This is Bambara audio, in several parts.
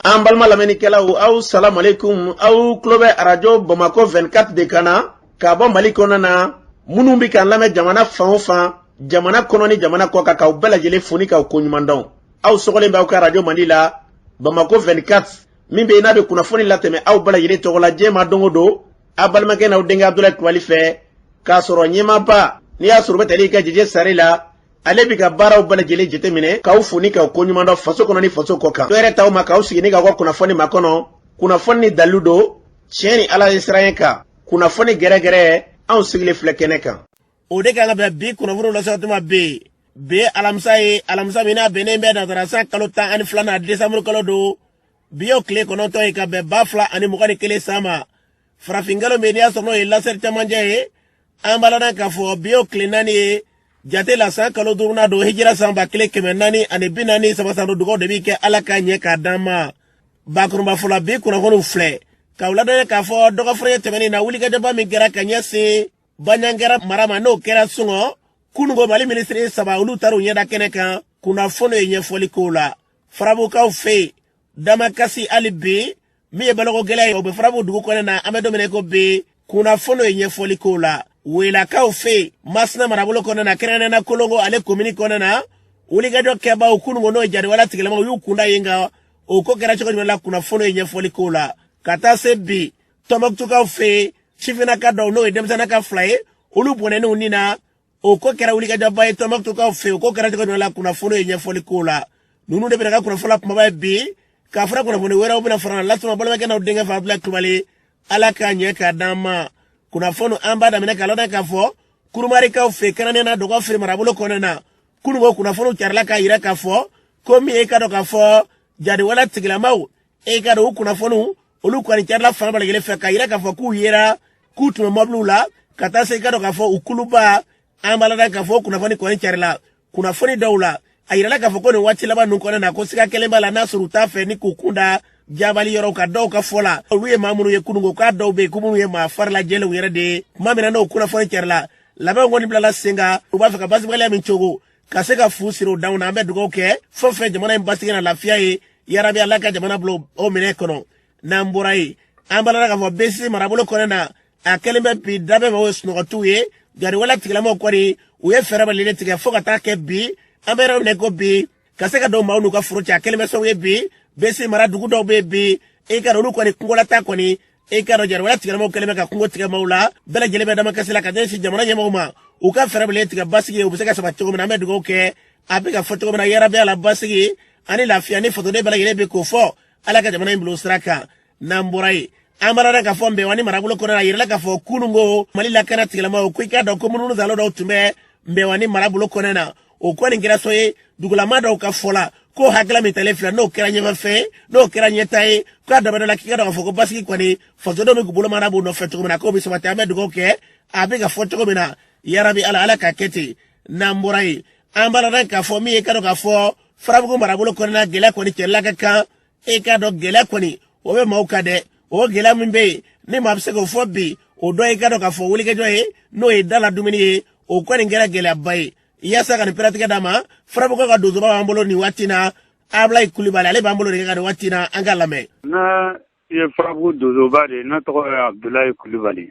An balima lamɛnnikɛlaw, aw salamalekun. Aw tulo bɛ arajo Bamakɔ 24 de kan na k'a bɔ Mali kɔnɔna na. Minnu bɛ k'an lamɛn jamana fan o fan, jamana kɔnɔ ni jamana kɔ kan, k'aw bɛɛ lajɛlen fo ni k'aw koɲuman dɔn. Aw sɔgɔlen bɛ aw ka arajo mandi la, Bamakɔ 24, min bɛ yen n'a bɛ kunnafoni latɛmɛ aw bɛɛ lajɛlen tɔgɔ la diɲɛ ma don o don, aw balimakɛ n'aw denkɛ Abudulayi Kulubali fɛ, k'a sɔrɔ ɲɛmaaba n'i y'a sɔrɔ u bɛ tali kɛ Jeje Sare la. Ale bɛ ka baaraw bɛɛ lajɛlen jateminɛ, k'aw fo ni k'aw koɲuman dɔn faso kɔnɔ ni faso kɔ kan. Dɔ yɛrɛ t'aw ma k'aw sigi ni k'aw ka kunnafoni makɔnɔ, kunnafoni ni dalilu don, tiɲɛ ni Ala ye siran kan, kunnafoni gɛrɛgɛrɛ. Anw sigilen filɛ kɛnɛ kan. O de kan ka bɛn bi kunnafoniw lasɔrɔtuma bɛ yen. Bi ye alamisa ye, alamisa min n'a bɛnnen bɛ nansara san kalo 12nan, desanburu kalo don. Bi y'o tile 9 ye ka bɛn 2021 san ma. Farafinkalo min n'i y'a sɔrɔ n'o ye lasɛri camancɛ ye, an b'a ladɔn k'a fɔ bi y'o tile 4 ye jate la, san kalo duurunan don, hijira san 1443 san don. Dugaw de b'i kɛ, Ala k'a ɲɛ k'a d'an ma. Bakurunba fɔlɔ, bi kunnafoniw filɛ k'aw ladɔnniya k'a fɔ dɔgɔfɔrɔɲɛ tɛmɛnen na, wulikajɔba min kɛra ka ɲɛsin Baɲangara mara ma, n'o kɛra Sɔngɔ kununko, Mali minisiri saba olu taara u ɲɛda kɛnɛ kan, kunnafoni ye ɲɛfɔli k'o la. Farabukaw fɛ yen, damakasi hali bi min ye baloko gɛlɛya ye, o bɛ Farabu dugu kɔnɔ na. An bɛ don min na ko bi, kunnafoni ye ɲɛfɔli k'o la. Welakaw fɛ yen, Masina marabolo kɔnɔ na, kɛrɛnkɛrɛnnenya na Kolongo ale komini kɔnɔ na, wulikajɔ kɛbaaw kununko, n'o ye jariwala tigilamaw, y'u kunda yen kan. O ko kɛra cogo jumɛn la? Kunnafoni ye ɲɛfɔli k'o la. Ka taa se bi, Tɔnbɔkutukaw fɛ yen, sifinnaka dɔw, n'o ye denmisɛnninka fila ye, olu bɔnɛn'u ni na. O ko kɛra wulikajɔba ye Tɔnbɔkutukaw fɛ yen. O ko kɛra cogo jumɛn la? Kunnafoni ye ɲɛfɔli k'o la. Ninnu de bɛna ka kunnafoni la kumaba ye bi, k'a fɔra kunnafoni wɛrɛw bɛna fara lasuma balimakɛ n'aw denkɛ fɛ, Abudulayi Kulubali. Ala k'a ɲɛ k'a d'an ma. Kunnafoni an b'a daminɛ k'a ladɔn k'a fɔ Kurumarikaw fɛ, kɛrɛnkɛrɛnnenya na Dɔgɔfiri marabolo kɔnɔna na, kununko kunnafoniw carila k'a yira k'a fɔ ko min ye, i ka dɔn k'a fɔ jadiwala tigilamaw, e ka dɔn u kunnafoniw olu kɔni carila fan bɛɛ lajɛlen fɛ k'a yira k'a fɔ k'u yera, k'u tun bɛ mɔbiliw la, ka taa se i ka dɔn k'a fɔ u kuluba. An b'a ladɔn k'a fɔ kunnafoni kɔni carila kunnafoni dɔw la, a yirala k'a fɔ ko nin waati laban ninnu kɔnɔ na, ko siga kelen b'a la n'a sɔrɔ u t'a fɛ ni k'u kun da jabali yɔrɔw kan. Dɔw ka fɔ la, olu ye maa minnu ye kununko, k'a dɔw bɛ yen ko minnu ye maa farilajɛlenw yɛrɛ de ye. Tuma min na n'o kunnafoni carila, labɛnw kɔni bilala sen kan. U b'a fɛ ka basigibaliya min cogo ka se ka fu siri o danw na. An bɛ dugawu kɛ fɛn o fɛn jamana in basigi na lafiya ye, yarabi Ala ka jamana bila o minɛ kɔnɔ. N'an bɔra yen, an b'a la k'a fɔ Besi marabolo kɔnɔ na, a kɛlen bɛ bi dabɛ maaw ye sunɔgɔtiw ye. Jariwala tigilamaw kɔni, u ye fɛɛrɛ bɛɛ tigɛ fo ka taa kɛ bi an bɛ yɔrɔ min ko bi, ka se ka don maaw n'u ka foro cɛ. A kɛlen bɛ sababu ye bi, Besi mara dugu dɔw bɛ yen bi, e ka olu kɔni kungolata kɔni, e ka dɔn jariwala tigilamaw kɛlen bɛ ka kungo tigɛ maaw la. Bɛɛ lajɛlen bɛ damakasi la ka ɲɛsin jamana ɲɛmɔgɔw ma, u ka fɛɛrɛ bɛɛ tigɛ basigi ye, u bɛ se ka sabati cogo min na. An bɛ dugawu kɛ, a bɛ ka fɔ cogo min na, yarabi Ala basigi ani lafiya ni fasoden bɛɛ lajɛlen bɛ k'o fɔ, Ala ka jamana in bila o sira kan. N'an bɔra yen, an b'a la k'a fɔ Nbɛwani marabolo kɔnɔ, a yirala k'a fɔ kununko Mali lakana tigilamaw ko i k'a dɔn ko munumunu zalo dɔw tun bɛ Nbɛwani marabolo kɔnɔ na. O kɔni kɛra so ye dugulama dɔw ka fɔ la ko hakilila min talen filɛ, n'o kɛra ɲɛfɛ, n'o kɛra ɲɛta ye, k'a dɔ bɛ dɔ la k'i ka dɔn k'a fɔ ko basigi kɔni, fasodenw bɛ k'u bolo mara b'u nɔfɛ cogo min na, k'o bɛ sabati. An bɛ dugawu kɛ, a bɛ ka fɔ cogo min na, yarabi Ala, Ala k'a kɛ ten. N'an bɔra yen, an b'a la k'a fɔ min ye, ka dɔn k'a fɔ Farabugu marabolo kɔnɔna, gɛlɛya kɔni cɛla ka kan. E k'a dɔn gɛlɛya kɔni o bɛ maaw kan dɛ. O gɛlɛya min bɛ yen ni maa bɛ se k'o fɔ bi, o dɔ ye ka dɔn k'a fɔ wulikajɔ ye, n'o ye da la dumuni ye, o kɔni kɛra gɛlɛyaba ye. Yaasa ka nin pɛrɛtigɛ d'a ma, Farabugu ka donsoba b'an bolo nin waati na, Abulayi Kulibali, ale b'an bolo de ka nin waati na, an ka lamɛn. Ne ye Farabugu donsoba de ye, ne tɔgɔ ye Abudulayi Kulibali.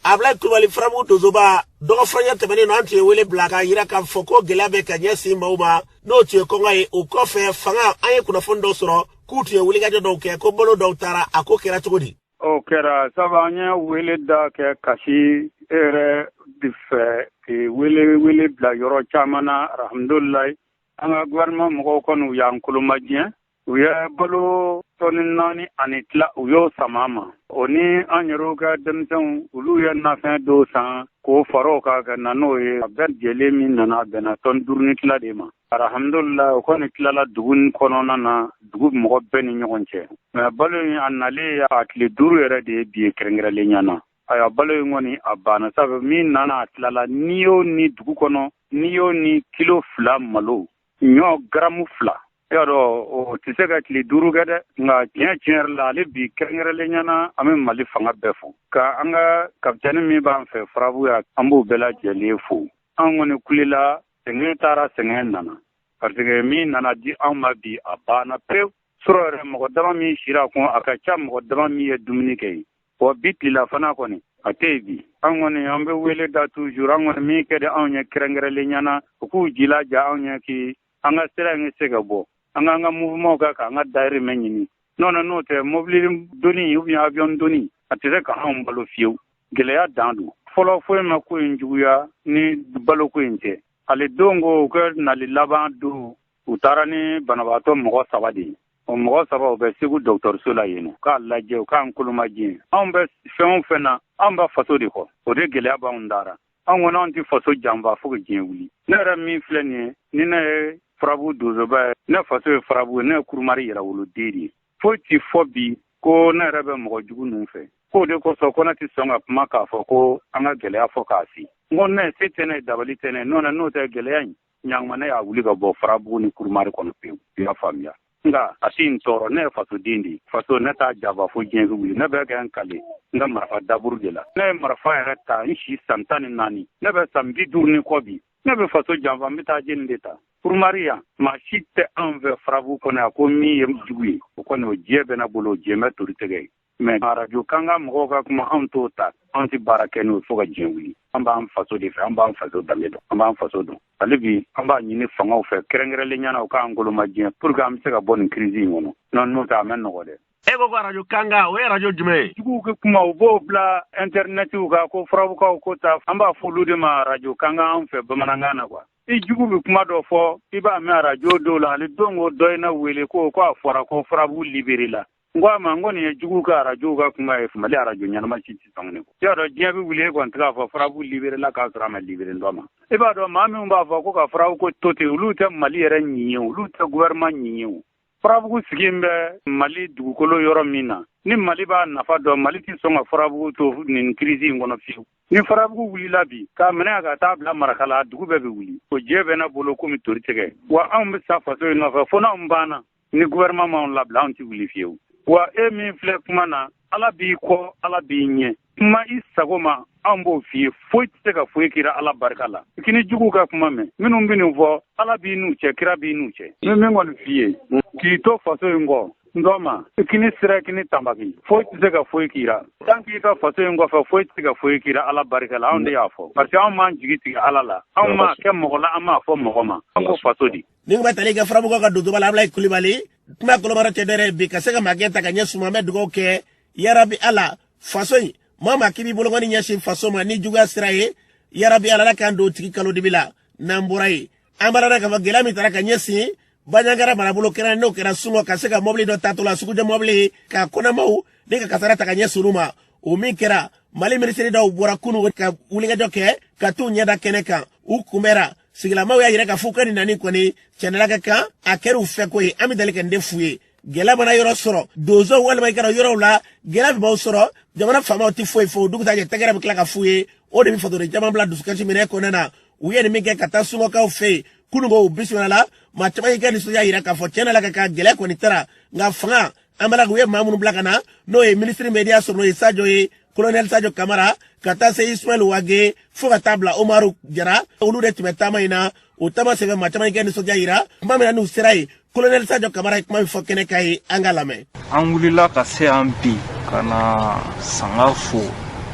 Abulayi Kulibali, Farabugu donsoba, dɔgɔfurancɛ tɛmɛnen na, an tun ye wele bila k'a yira k'a fɔ ko gɛlɛya bɛ ka ɲɛsin maaw ma, n'o tun ye kɔngɔ ye. O kɔfɛ, fanga, an ye kunnafoni dɔw sɔrɔ k'u tun ye wulikajɔ dɔw kɛ, ko balo dɔw taara. A ko kɛra cogo di? O kɛra sabu an ye wele da kɛ kasi e yɛrɛ de fɛ, wele wele bila yɔrɔ caman na. Alhamdulilayi, an ka gouvernement mɔgɔw kɔni, u y'an kolomajɛ, u ye balo tɔni naani ani tila, u y'o sama ma. O ni an yɛrɛw ka denmisɛnw, olu ye nafɛn dɔw san k'o fara o kan ka na n'o ye. A bɛɛ lajɛlen min nana, a bɛnna tɔni duuru ni tila de ma. Alhamdulilayi, o kɔni tilala dugu in kɔnɔna na, dugu mɔgɔ bɛɛ ni ɲɔgɔn cɛ. Mɛ balo in, a nalen a tile 5 yɛrɛ de ye bi ye kɛrɛnkɛrɛnlenya na. Ayiwa, balo in kɔni a banna, sabu min nana a tilala, n'i y'o ni dugu kɔnɔ, n'i y'o ni kilo 2 malo, ɲɔ garamu 2, i y'a dɔn o tɛ se ka tile 5 kɛ dɛ. Nka tiɲɛ tiɲɛ yɛrɛ la, ale bi kɛrɛnkɛrɛnlenya na, an bɛ Mali fanga bɛɛ fo, ka an ka kapitɛni min b'an fɛ Farabu yan, an b'o bɛɛ lajɛlen fo. An kɔni kulela, sɛgɛn taara, sɛgɛn nana, parce que min nana di anw ma bi, a banna pewu. Surɔ yɛrɛ mɔgɔ dama min sira kun a ka ca mɔgɔ dama min ye dumuni kɛ yen. Wa bi tilelafana kɔni a tɛ yen bi. An kɔni an bɛ wele da toujours, an kɔni min kɛ di anw ye kɛrɛnkɛrɛnlenya na, u k'u jilaja anw ye k'i an ka sira in se ka bɔ, an k'an ka mouvement kɛ k'an ka dayirimɛ ɲini. Non non, n'o tɛ mobili doni ou bien avion doni a tɛ se ka anw balo fiyewu. Gɛlɛya dan don. Fɔlɔ foyi ma ko in juguya ni baloko in tɛ. Ale don ko u ka nali laban don, u taara ni banabaatɔ mɔgɔ 3 de ye. O mɔgɔ 3 u bɛ Segu dɔgɔtɔrɔso la yen nɔ, k'a lajɛ u k'an kolomajɛ. Anw bɛ fɛn o fɛn na, anw bɛ faso de kɔ, o de gɛlɛya b'anw dara. Anw kɔni anw tɛ faso janfa fo ka diɲɛ wuli. Ne yɛrɛ min filɛ nin ye, ni ne ye Farabugu donsoba ye, ne faso ye Farabugu ye, ne ye Kurumari yɛrɛwoloden de ye. Foyi tɛ fɔ bi ko ne yɛrɛ bɛ mɔgɔ jugu ninnu fɛ. K'o de kosɔn ko ne tɛ sɔn ka kuma k'a fɔ ko an ka gɛlɛya fɔ k'a si. N ko ne se tɛ ne ye, dabali tɛ ne ye. N'o n'o tɛ gɛlɛya in ɲanguma ne y'a wuli ka bɔ Farabugu ni Kurumari kɔnɔ pewu. I y'a faamuya. Nka a tɛ n tɔɔrɔ, ne ye fasoden de ye. Faso ne t'a janfa fo diɲɛ bɛ wuli. Ne bɛ kɛ n kale n ka marifa daburu de la. Ne ye marifa yɛrɛ ta n si san 14, ne bɛ san 50 ni kɔ bi. Ne bɛ faso janfa, n bɛ taa jeni de ta. Kurumari yan, maa si tɛ anw fɛ Farabugu kɔnɔ yan ko min ye jugu ye. O kɔni o diɲɛ bɛ ne bolo, o diɲɛ bɛ tori tɛgɛ ye. Mais arajo kan ka mɔgɔw ka kuma anw t'o ta, anw tɛ baara kɛ n'o fo ka diɲɛ wuli. An b'an faso de fɛ, an b'an faso danbe dɔn, an b'an faso dɔn. Hali bi an b'a ɲini fangaw fɛ kɛrɛnkɛrɛnlenya na u k'an kolomajɛ pour que an bɛ se ka bɔ nin crise in kɔnɔ. Non, n'o tɛ a mɛ nɔgɔ dɛ. E ko ko arajo kanga, o ye arajo jumɛn ye? Juguw ka kuma u b'o bila internetiw kan ko Farabugukaw ko ta, an b'a fɔ olu de ma arajo kanga anw fɛ bamanankan na quoi. I jugu bɛ kuma dɔ fɔ, i b'a mɛn arajo dɔw la, hali don ko dɔ ye ne wele ko a fɔra ko Farabugu libéré la. N ko a ma, n ko nin ye juguw ka arajow ka kuma ye, Mali arajo ɲɛnama si tɛ sɔn nin kɔ. I y'a dɔn diɲɛ bɛ wuli e kɔni tɛ k'a fɔ Farabugu libéré la k'a sɔrɔ a ma libéré dɔ ma. I b'a dɔn maa minnu b'a fɔ ko ka Farabugu ko to ten, olu tɛ Mali yɛrɛ ɲin ye, olu tɛ gouvernement ɲin ye o. Farabugu sigi bɛ Mali dugukolo yɔrɔ min na, ni Mali b'a nafa dɔn, Mali tɛ sɔn ka Farabugu to nin crise in kɔnɔ fiyewu. Ni Farabugu wulila bi k'a minɛ ka taa bila Marakala, dugu bɛɛ bɛ wuli. O diɲɛ bɛ ne bolo komi tori tɛgɛ. Wa anw bɛ sa faso in nɔfɛ fo n'anw banna. Ni gouvernement m'anw labila, anw tɛ wuli fiyewu. Wa e min filɛ kuma na, Ala b'i kɔ, Ala b'i ɲɛ. Kuma i sago ma, anw b'o f'i ye. Foyi tɛ se ka foyi kira Ala barika la. I k'i ni juguw ka kuma mɛn. Minnu bɛ nin fɔ, Ala b'i n'u cɛ, kira b'i n'u cɛ. N bɛ min kɔni f'i ye, k'i to faso in kɔ, n dɔ ma, i k'i ni sira, i k'i ni tanbaki. Foyi tɛ se ka foyi k'i la. Tant k'i ka faso in kɔfɛ, foyi tɛ se ka foyi k'i la Ala barika la. Anw de y'a fɔ. Parce que anw m'an jigi tigɛ Ala la. Anw m'a kɛ mɔgɔ la, an m'a fɔ mɔgɔ ma. An ko faso di. Ni bɛ tali kɛ Farabugu ka donsoba la, Abulayi Kulibali, kuma kɔlɔbara cɛ dɛrɛ bi ka se ka magɛn ta ka ɲɛ suma. An bɛ dugawu kɛ yarabi Ala faso in maa maa k'i b'i bolokɔni ɲɛsin faso ma ni juguya sira ye, yarabi Ala, Ala k'an don tigi kalo dibi la. N'an bɔra yen, an b'a la k'a fɔ gɛlɛya min taara ka ɲɛsin Banjagara marabolo kɛra, n'o kɛra Sungɔ, ka se ka mɔbili dɔ tatɔ la, sugujɔ mɔbili, ka kɔnɔmaw ni ka kasara ta ka ɲɛsin olu ma. O min kɛra, Mali minisiri dɔw bɔra kunun ka wulikajɔ kɛ ka t'u ɲɛda kɛnɛ kan, u kunbɛra. Sigilamaw y'a yira k'a fɔ ka nin nani kɔni cɛnala ka kan, a kɛra u fɛ ko ye. An bɛ dali ka nin de f'u ye. Gɛlɛya mana yɔrɔ sɔrɔ, donso walima i kɛra yɔrɔw la, gɛlɛya bɛ b'aw sɔrɔ, jamana faamaw tɛ foyi fɔ. O dugu ta jɛ, tɛgɛrɛ bɛ tila ka f'u ye. O de bɛ fasoden caman bila dusukasi minɛ kɔnɔna na. U ye nin min kɛ ka taa Sungɔkaw fɛ yen kunun ko u bisimila la, maa caman y'i ka nisɔndiya yira k'a fɔ tiɲɛ la ka kan gɛlɛya kɔni taara. Nka fanga an b'a la, u ye maa minnu bila ka na, n'o ye minisiri Media sɔrɔ, n'o ye Sadio ye, colonel Sadio Kamara, ka taa se Ismaël Wage fo ka taa bila Umaru Jara, olu de tun bɛ taama in na. O taama senfɛ, maa caman y'i ka nisɔndiya yira. Kuma min na n'u sera yen, colonel Sadio Kamara ye kuma min fɔ kɛnɛ kan ye, an ka lamɛn. An wulila ka se yan bi ka na sanga fo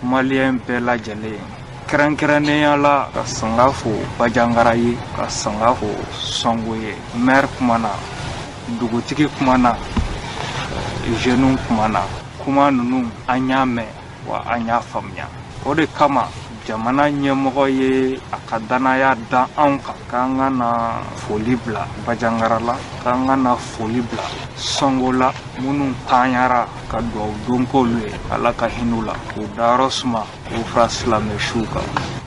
maliyɛn bɛɛ lajɛlen, kɛrɛnkɛrɛnnenya la ka sanga fo Banjagara ye, ka sanga fo Sɔngo ye. Maire kumana, dugutigi kumana, jeunes kumana. Kuma ninnu an y'a mɛn wa an y'a faamuya. O de kama jamana ɲɛmɔgɔ ye a ka danaya da anw kan k'an ka na foli bila Banjagara la, k'an ka na foli bila Sɔngo la, minnu tanyara, ka duwawu don k'olu ye, Ala ka hinɛ u la, k'u dayɔrɔ suma, k'u fara silamɛ suw kan.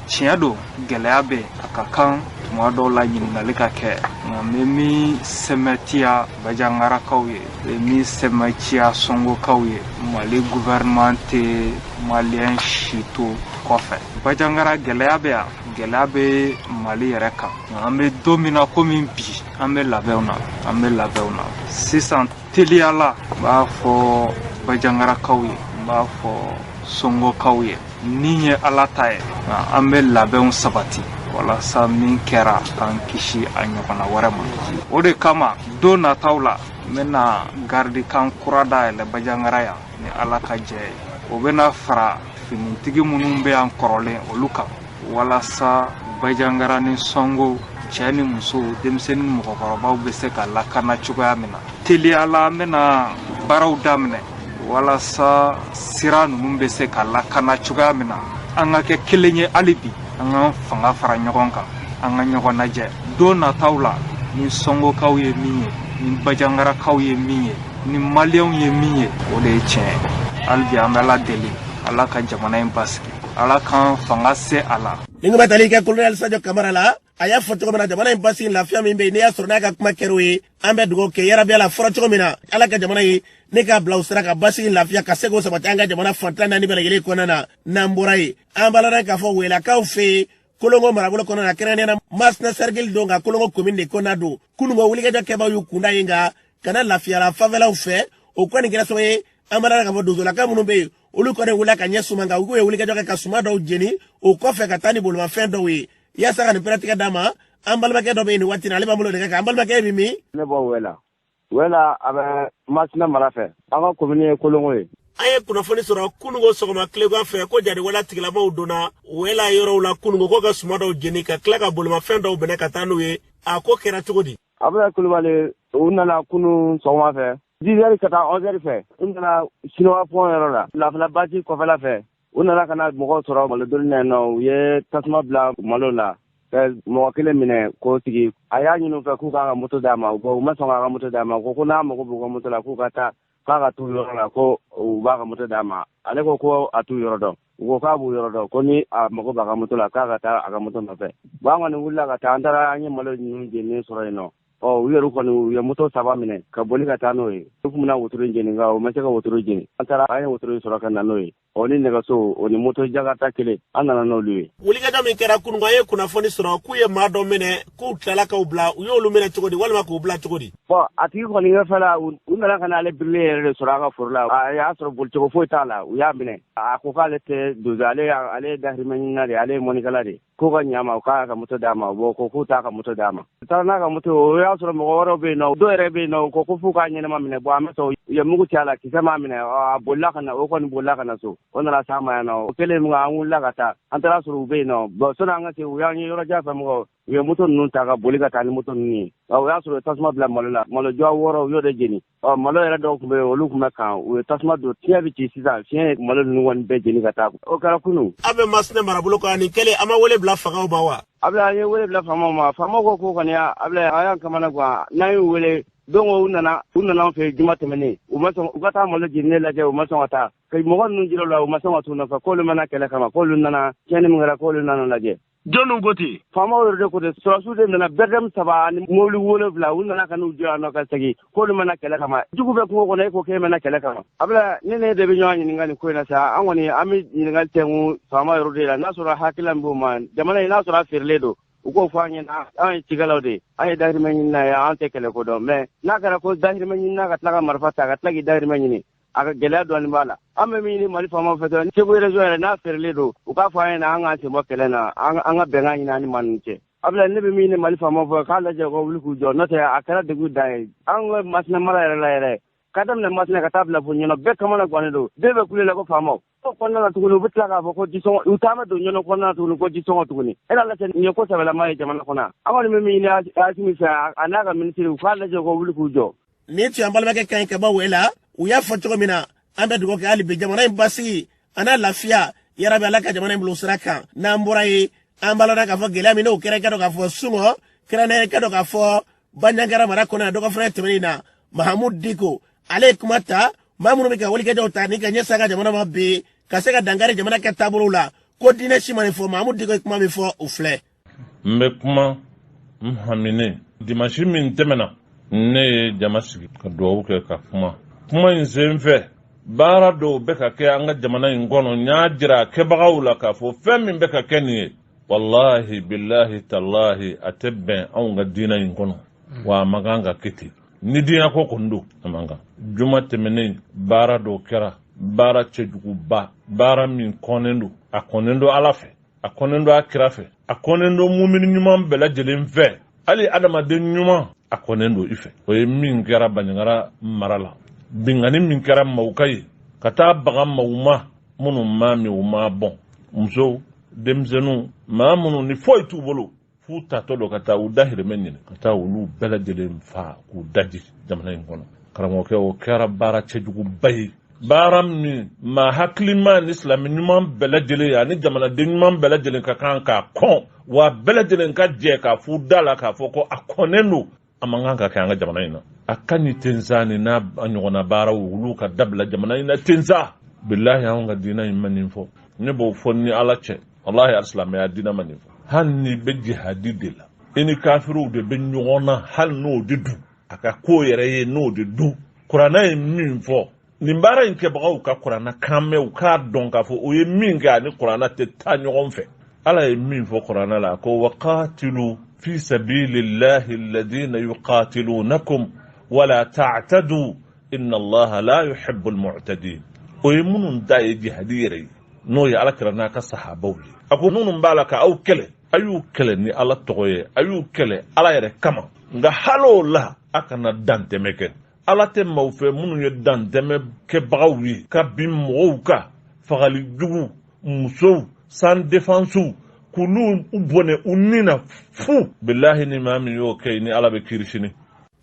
Tiɲɛ don, gɛlɛya bɛ a ka kan tuma dɔw la ɲininkali ka kɛ, nka n bɛ min sɛmɛtiya Banjagarakaw ye, n bɛ min sɛmɛtiya Sɔngokaw ye, Mali gouvernement tɛ maliyɛn si to kɔfɛ. Banjagara gɛlɛya bɛ yan, gɛlɛya bɛ Mali yɛrɛ kan, nka an bɛ don min na komi bi, an bɛ labɛnw na, an bɛ labɛnw na sisan teliyala. N b'a fɔ Banjagarakaw ye, n b'a fɔ Sɔngokaw ye, ni ye Ala ta ye, nka an bɛ labɛnw sabati. Walasa min kɛra k'an kisi a ɲɔgɔnna wɛrɛ ma. O de kama don nataw la, n bɛna garidikan kura dayɛlɛ Bajangara yan ni Ala ka jɛ ye. O bɛna fara finitigi minnu bɛ yan kɔrɔlen olu kan, walasa Bajangara ni Sɔngo cɛ ni muso, denmisɛnnin ni mɔgɔkɔrɔbaw bɛ se ka lakana cogoya min na. Teliya la, an bɛna baaraw daminɛ walasa sira ninnu bɛ se ka lakana cogoya min na. An ka kɛ kelen ye hali bi, an k'an fanga fara ɲɔgɔn kan, an ka ɲɔgɔn lajɛ don nataw la. Ni Sɔngokaw ye min ye, ni Bajangarakaw ye min ye, ni Maliyɛnw ye min ye, o de ye tiɲɛ ye. Hali bi an bɛ Ala deli, Ala ka jamana in basigi, Ala k'an fanga se a la. Ni bɛ tali kɛ Kolonɛli Sajo Kamara la, a y'a fɔ cogo min na, jamana in basigi, lafiya min bɛ yen, n'i y'a sɔrɔ n'a ka kuma kɛr'o ye, an bɛ dugawu kɛ yarabi la fɔra cogo min na, Ala ka jamana ye ne k'a bila u sira ka basigi, lafiya ka se k'o sabati an ka jamana fantan naani bɛɛ lajɛlen kɔnɔna na. N'an bɔra yen, an b'a la k'a fɔ Welakaw fɛ yen, Kolongo marabolo kɔnɔna na, kɛrɛnkɛrɛnnenya la Masina cercle don, ka Kolongo commune de kɔnɔna don. Kununko wulikajɔ kɛbaw y'u kunda yen nka kana lafiyara fanfɛlaw fɛ. O kɔni kɛra sababu ye, an b'a la k'a fɔ donsolaka minnu bɛ yen, olu kɔni wulila ka ɲɛ suman kan. U k'u ye wulikajɔ kɛ ka suma dɔw jeni, o kɔfɛ ka taa ni bolimafɛn dɔw ye. Yaasa ka nin pɛrɛtigɛ d'a ma, an balimakɛ dɔ bɛ yen nin waati in na, ale b'an bolo nɛgɛ kan. An balimakɛ bɛ min? Ne bɔ Wela. Wela, a bɛ Masina mara fɛ. An ka commune ye Kolongo ye. An ye kunnafoni sɔrɔ kununko sɔgɔma tilegan fɛ ko jadiwala tigilamaw donna Wela yɔrɔw la kununko ko ka suma dɔw jeni, ka tila ka bolimafɛn dɔw minɛ ka taa n'u ye. A ko kɛra cogo di? Abulayi Kulubali, u nana kunun sɔgɔma fɛ 10 heures ka taa 11 heures fɛ. U nana Siniwa pont yɔrɔ la, Lafila basi kɔfɛla fɛ. U nana ka na mɔgɔw sɔrɔ malodoni na yen nɔ. U ye tasuma bila malo la ka mɔgɔ kelen minɛ k'o sigi. A y'a ɲini u fɛ k'u k'a ka moto d'a ma. U ma sɔn k'a ka moto d'a ma. Ko n'a mago b'u ka moto la, k'u ka taa, k'a ka t'u yɔrɔ la, ko u b'a ka moto d'a ma. Ale ko ko a t'u yɔrɔ dɔn. U ko k'a b'u yɔrɔ dɔn, ko ni a mago b'a ka moto la, k'a ka taa a ka moto nɔfɛ. Bon, an kɔni wulila ka taa, an taara, an ye malo ninnu jeninen sɔrɔ yen nɔ. Ɔ, u yɛrɛ kɔni, u ye moto saba minɛ ka boli ka taa n'o ye. U tun bɛna wotoro jeni, nka u ma se ka wotoro jeni. An taara, an ye wotoro sɔrɔ ka na n'o ye, o ni nɛgɛso, o ni moto jakarta kelen, an nana n'olu ye. Wulikajɔ min kɛra kununko, an ye kunnafoni sɔrɔ k'u ye maa dɔ minɛ, k'u tilala k'u bila. U y'olu minɛ cogo di, walima k'u bila cogo di? Bon, a tigi kɔni ɲɛfɛ la, u nana ka n'ale birilen yɛrɛ de sɔrɔ a ka foro la. A y'a sɔrɔ bolicogo foyi t'a la. U y'a minɛ, a ko k'ale tɛ donso, ale ye dahirimɛ ɲinina de ye, ale ye mɔnikɛla de ye, k'u ka ɲa ma, k'a ka moto d'a ma. Bon, ko k'u t'a ka moto d'a ma. U taara n'a ka moto, o y'a sɔrɔ mɔgɔ wɛrɛw bɛ yen nɔ, dɔw yɛrɛ bɛ yen nɔ, ko f'u k'a ɲɛnama minɛ. Bon, a ma sɔn. U ye mugu ci a la, kisɛ m'a minɛ, a bolila ka na. O kɔni bolila ka na so, o nana s'an ma yan nɔ. O kɛlen min, an wulila ka taa, an taara sɔrɔ u bɛ yen nɔ. Bon, sɔnni an ka se, u y'an ye yɔrɔ jan fɛ, mɔgɔw, u ye moto ninnu ta ka boli ka taa ni moto ninnu ye. O y'a sɔrɔ u ye tasuma bila malo la, malo jɔ 6, u y'o de jeni. Ɔ, malo yɛrɛ dɔw tun bɛ yen, olu tun bɛ kan, u ye tasuma don, fiɲɛ bɛ ci sisan, fiɲɛ ye malo ninnu kɔni bɛɛ jeni ka taa. O kɛra kunun. Aw bɛ Masina marabolo kan. Nin kɛlen, an ma wele bila fangaw ma wa? Abila, an ye wele bila faamaw ma. Faamaw ko ko kɔni, Abila, an y'an kamana gan n'an y'u wele. Don u nana, u nana an fɛ juma tɛmɛnen. U ma sɔn u ka taa malo jeninen lajɛ, u ma sɔn ka taa ka mɔgɔ ninnu jira u la, u ma sɔn ka t'u nɔfɛ, k'olu mana kɛlɛ kama, k'olu nana tiɲɛni min kɛra, k'olu nana lajɛ. Jɔnniw ko ten? Faamaw yɛrɛ de ko ten. Sɔrɔdasiw de nana, BRDM 3 ani mobili 7, u nana ka n'u jɔ yan nɔ ka segin k'olu mana kɛlɛ kama. Jugu bɛ kungo kɔnɔ, e ko k'e mana kɛlɛ kama. Abila, ne ne de bɛ ɲɔgɔn ɲininka nin ko in na sa. An kɔni, an bɛ ɲininkali tɛnku faama yɛrɛ de la, n'a sɔrɔ hakilila min b'u ma jamana in, n'a sɔrɔ a feerelen don, u k'o fɔ an ɲɛna. An ye cikɛlaw de ye, an ye dahirimɛ ɲinina ye, an tɛ kɛlɛ ko dɔn. Mais n'a kɛra ko dahirimɛ ɲinina ka tila ka marifa ta ka tila k'i dahirimɛ ɲini, a ka gɛlɛya dɔɔni b'a la. An bɛ min ɲini Mali faamaw fɛ dɔrɔn, Segu région yɛrɛ, n'a feerelen don, u k'a fɔ an ɲɛna, an k'an sen bɔ kɛlɛ na, an ka bɛnkan ɲini an ni maa ninnu cɛ. Abila, ne bɛ min ɲini Mali faamaw fɛ, k'a lajɛ u ka wuli k'u jɔ, n'o tɛ a kɛra degun dan ye. An ka Masina mara yɛrɛ la yɛrɛ, ka daminɛ Masina ka taa bila fo Ɲɔnɔ, bɛɛ kamana gannen don, bɛɛ bɛ kule la ko faamaw. O kɔnɔna la tuguni, u bɛ tila k'a fɔ ko jisɔngɔ, u taama don Ɲɔnɔ kɔnɔna na tuguni ko jisɔngɔ tuguni. E n'a lajɛ, nin ye ko sɛbɛlama ye jamana kɔnɔ. An kɔni bɛ min ɲini Asimi fɛ, a n'a ka minisiri, u k'a lajɛ u ka wuli k'u jɔ. Nin tun y'an balimakɛ kan ye ka bɔ Wela. U y'a fɔ cogo min na, an bɛ dugawu kɛ hali bi, jamana in basigi a n'a lafiya, yarabi Ala ka jamana in bila sira kan. N'an bɔra yen, an b'a lɔn k'a fɔ gɛlɛya min n'o kɛra, i ka dɔn k'a fɔ sungɔ kɛrɛnkɛrɛn, i ka dɔn k'a fɔ Banjagara mara kɔnɔ yan, dɔgɔ fana tɛmɛnen na, Mahamudu Diko, ale ye kuma ta maa minnu bɛ ka wulikajɔw ta ni ka ɲɛsin an ka jamana ma bi, ka se ka dankari jamana kɛ taabolo la, ko diinɛ si ma nin fɔ. Mahamudu Diko ye kuma min fɔ, o filɛ. N bɛ kuma n haminen. Dimansi min tɛmɛna, ne ye jama sigi ka dugawu kɛ ka kuma. Kuma in sen fɛ, baara dɔw bɛ ka kɛ an ka jamana in kɔnɔ. N y'a jira a kɛbagaw la k'a fɔ fɛn min bɛ ka kɛ nin ye, walahi, bilahi, talahi, a tɛ bɛn anw ka diinɛ in kɔnɔ, wa a man kan ka kɛ ten. Ni diinɛ ko kɔni don, a man kan. Juma tɛmɛnen, baara dɔw kɛra, baara cɛjuguba, baara min kɔnnen don, a kɔnnen don Ala fɛ. A kɔnnen don a kira fɛ, a kɔnnen don mumini ɲuman bɛɛ lajɛlen fɛ, hali adamaden ɲuman a kɔnnen don i fɛ. O ye min kɛra Banjagara mara la, binkanni min kɛra maaw kan yen, ka taa baga maaw ma minnu ma min u ma bɔn, musow, denmisɛnninw, maa minnu ni foyi t'u bolo, f'u tatɔ don ka taa u dahirimɛ ɲini, ka taa olu bɛɛ lajɛlen fa k'u daji jamana in kɔnɔ. Karamɔgɔkɛ, o kɛra baara cɛjuguba ye, baara min maa hakilima ni silamɛ ɲuman bɛɛ lajɛlen ani jamanaden ɲuman bɛɛ lajɛlen ka kan k'a kɔn, wa bɛɛ lajɛlen ka jɛ k'a f'u da la k'a fɔ ko a kɔnnen don, a man kan ka kɛ an ka jamana in na. A ka ɲi tensa ni n'a ɲɔgɔnna baaraw olu ka dabila jamana in na tensa. Bilahi, anw ka diinɛ in ma nin fɔ. Ne b'o fɔ ni Ala cɛ, walahi, alisilamɛya diinɛ ma nin fɔ. Hali n'i bɛ jihadi de la, i ni kafiriw de bɛ ɲɔgɔn na, hali n'o de dun a ka ko yɛrɛ ye, n'o de dun kuranɛ ye min fɔ, nin baara in kɛbagaw ka kuranɛ kan mɛn, u k'a dɔn k'a fɔ o ye min kɛ ani kuranɛ tɛ taa ɲɔgɔn fɛ. Ala ye min fɔ kuranɛ la ko waqatilu fi sabilillahi alladhina yuqatilunakum wala ta'tadu inna allaha la yuhibbul mu'tadin. O ye minnu ta ye jihadi yɛrɛ ye, n'o ye Ala kira n'a ka sahabaw ye. A ko minnu b'a la ka aw kɛlɛ, a y'u kɛlɛ ni Ala tɔgɔ ye, a y'u kɛlɛ Ala yɛrɛ kama, nka hali o la a kana dantɛmɛ kɛ. Ala tɛ maaw fɛ minnu ye dantɛmɛ kɛbagaw ye, ka bin mɔgɔw kan, fagali jugu, musow sans défense, k'olu bɔnɛ u ni na fu. Bilahi, ni maa min y'o kɛ, ni Ala bɛ kiiri sini.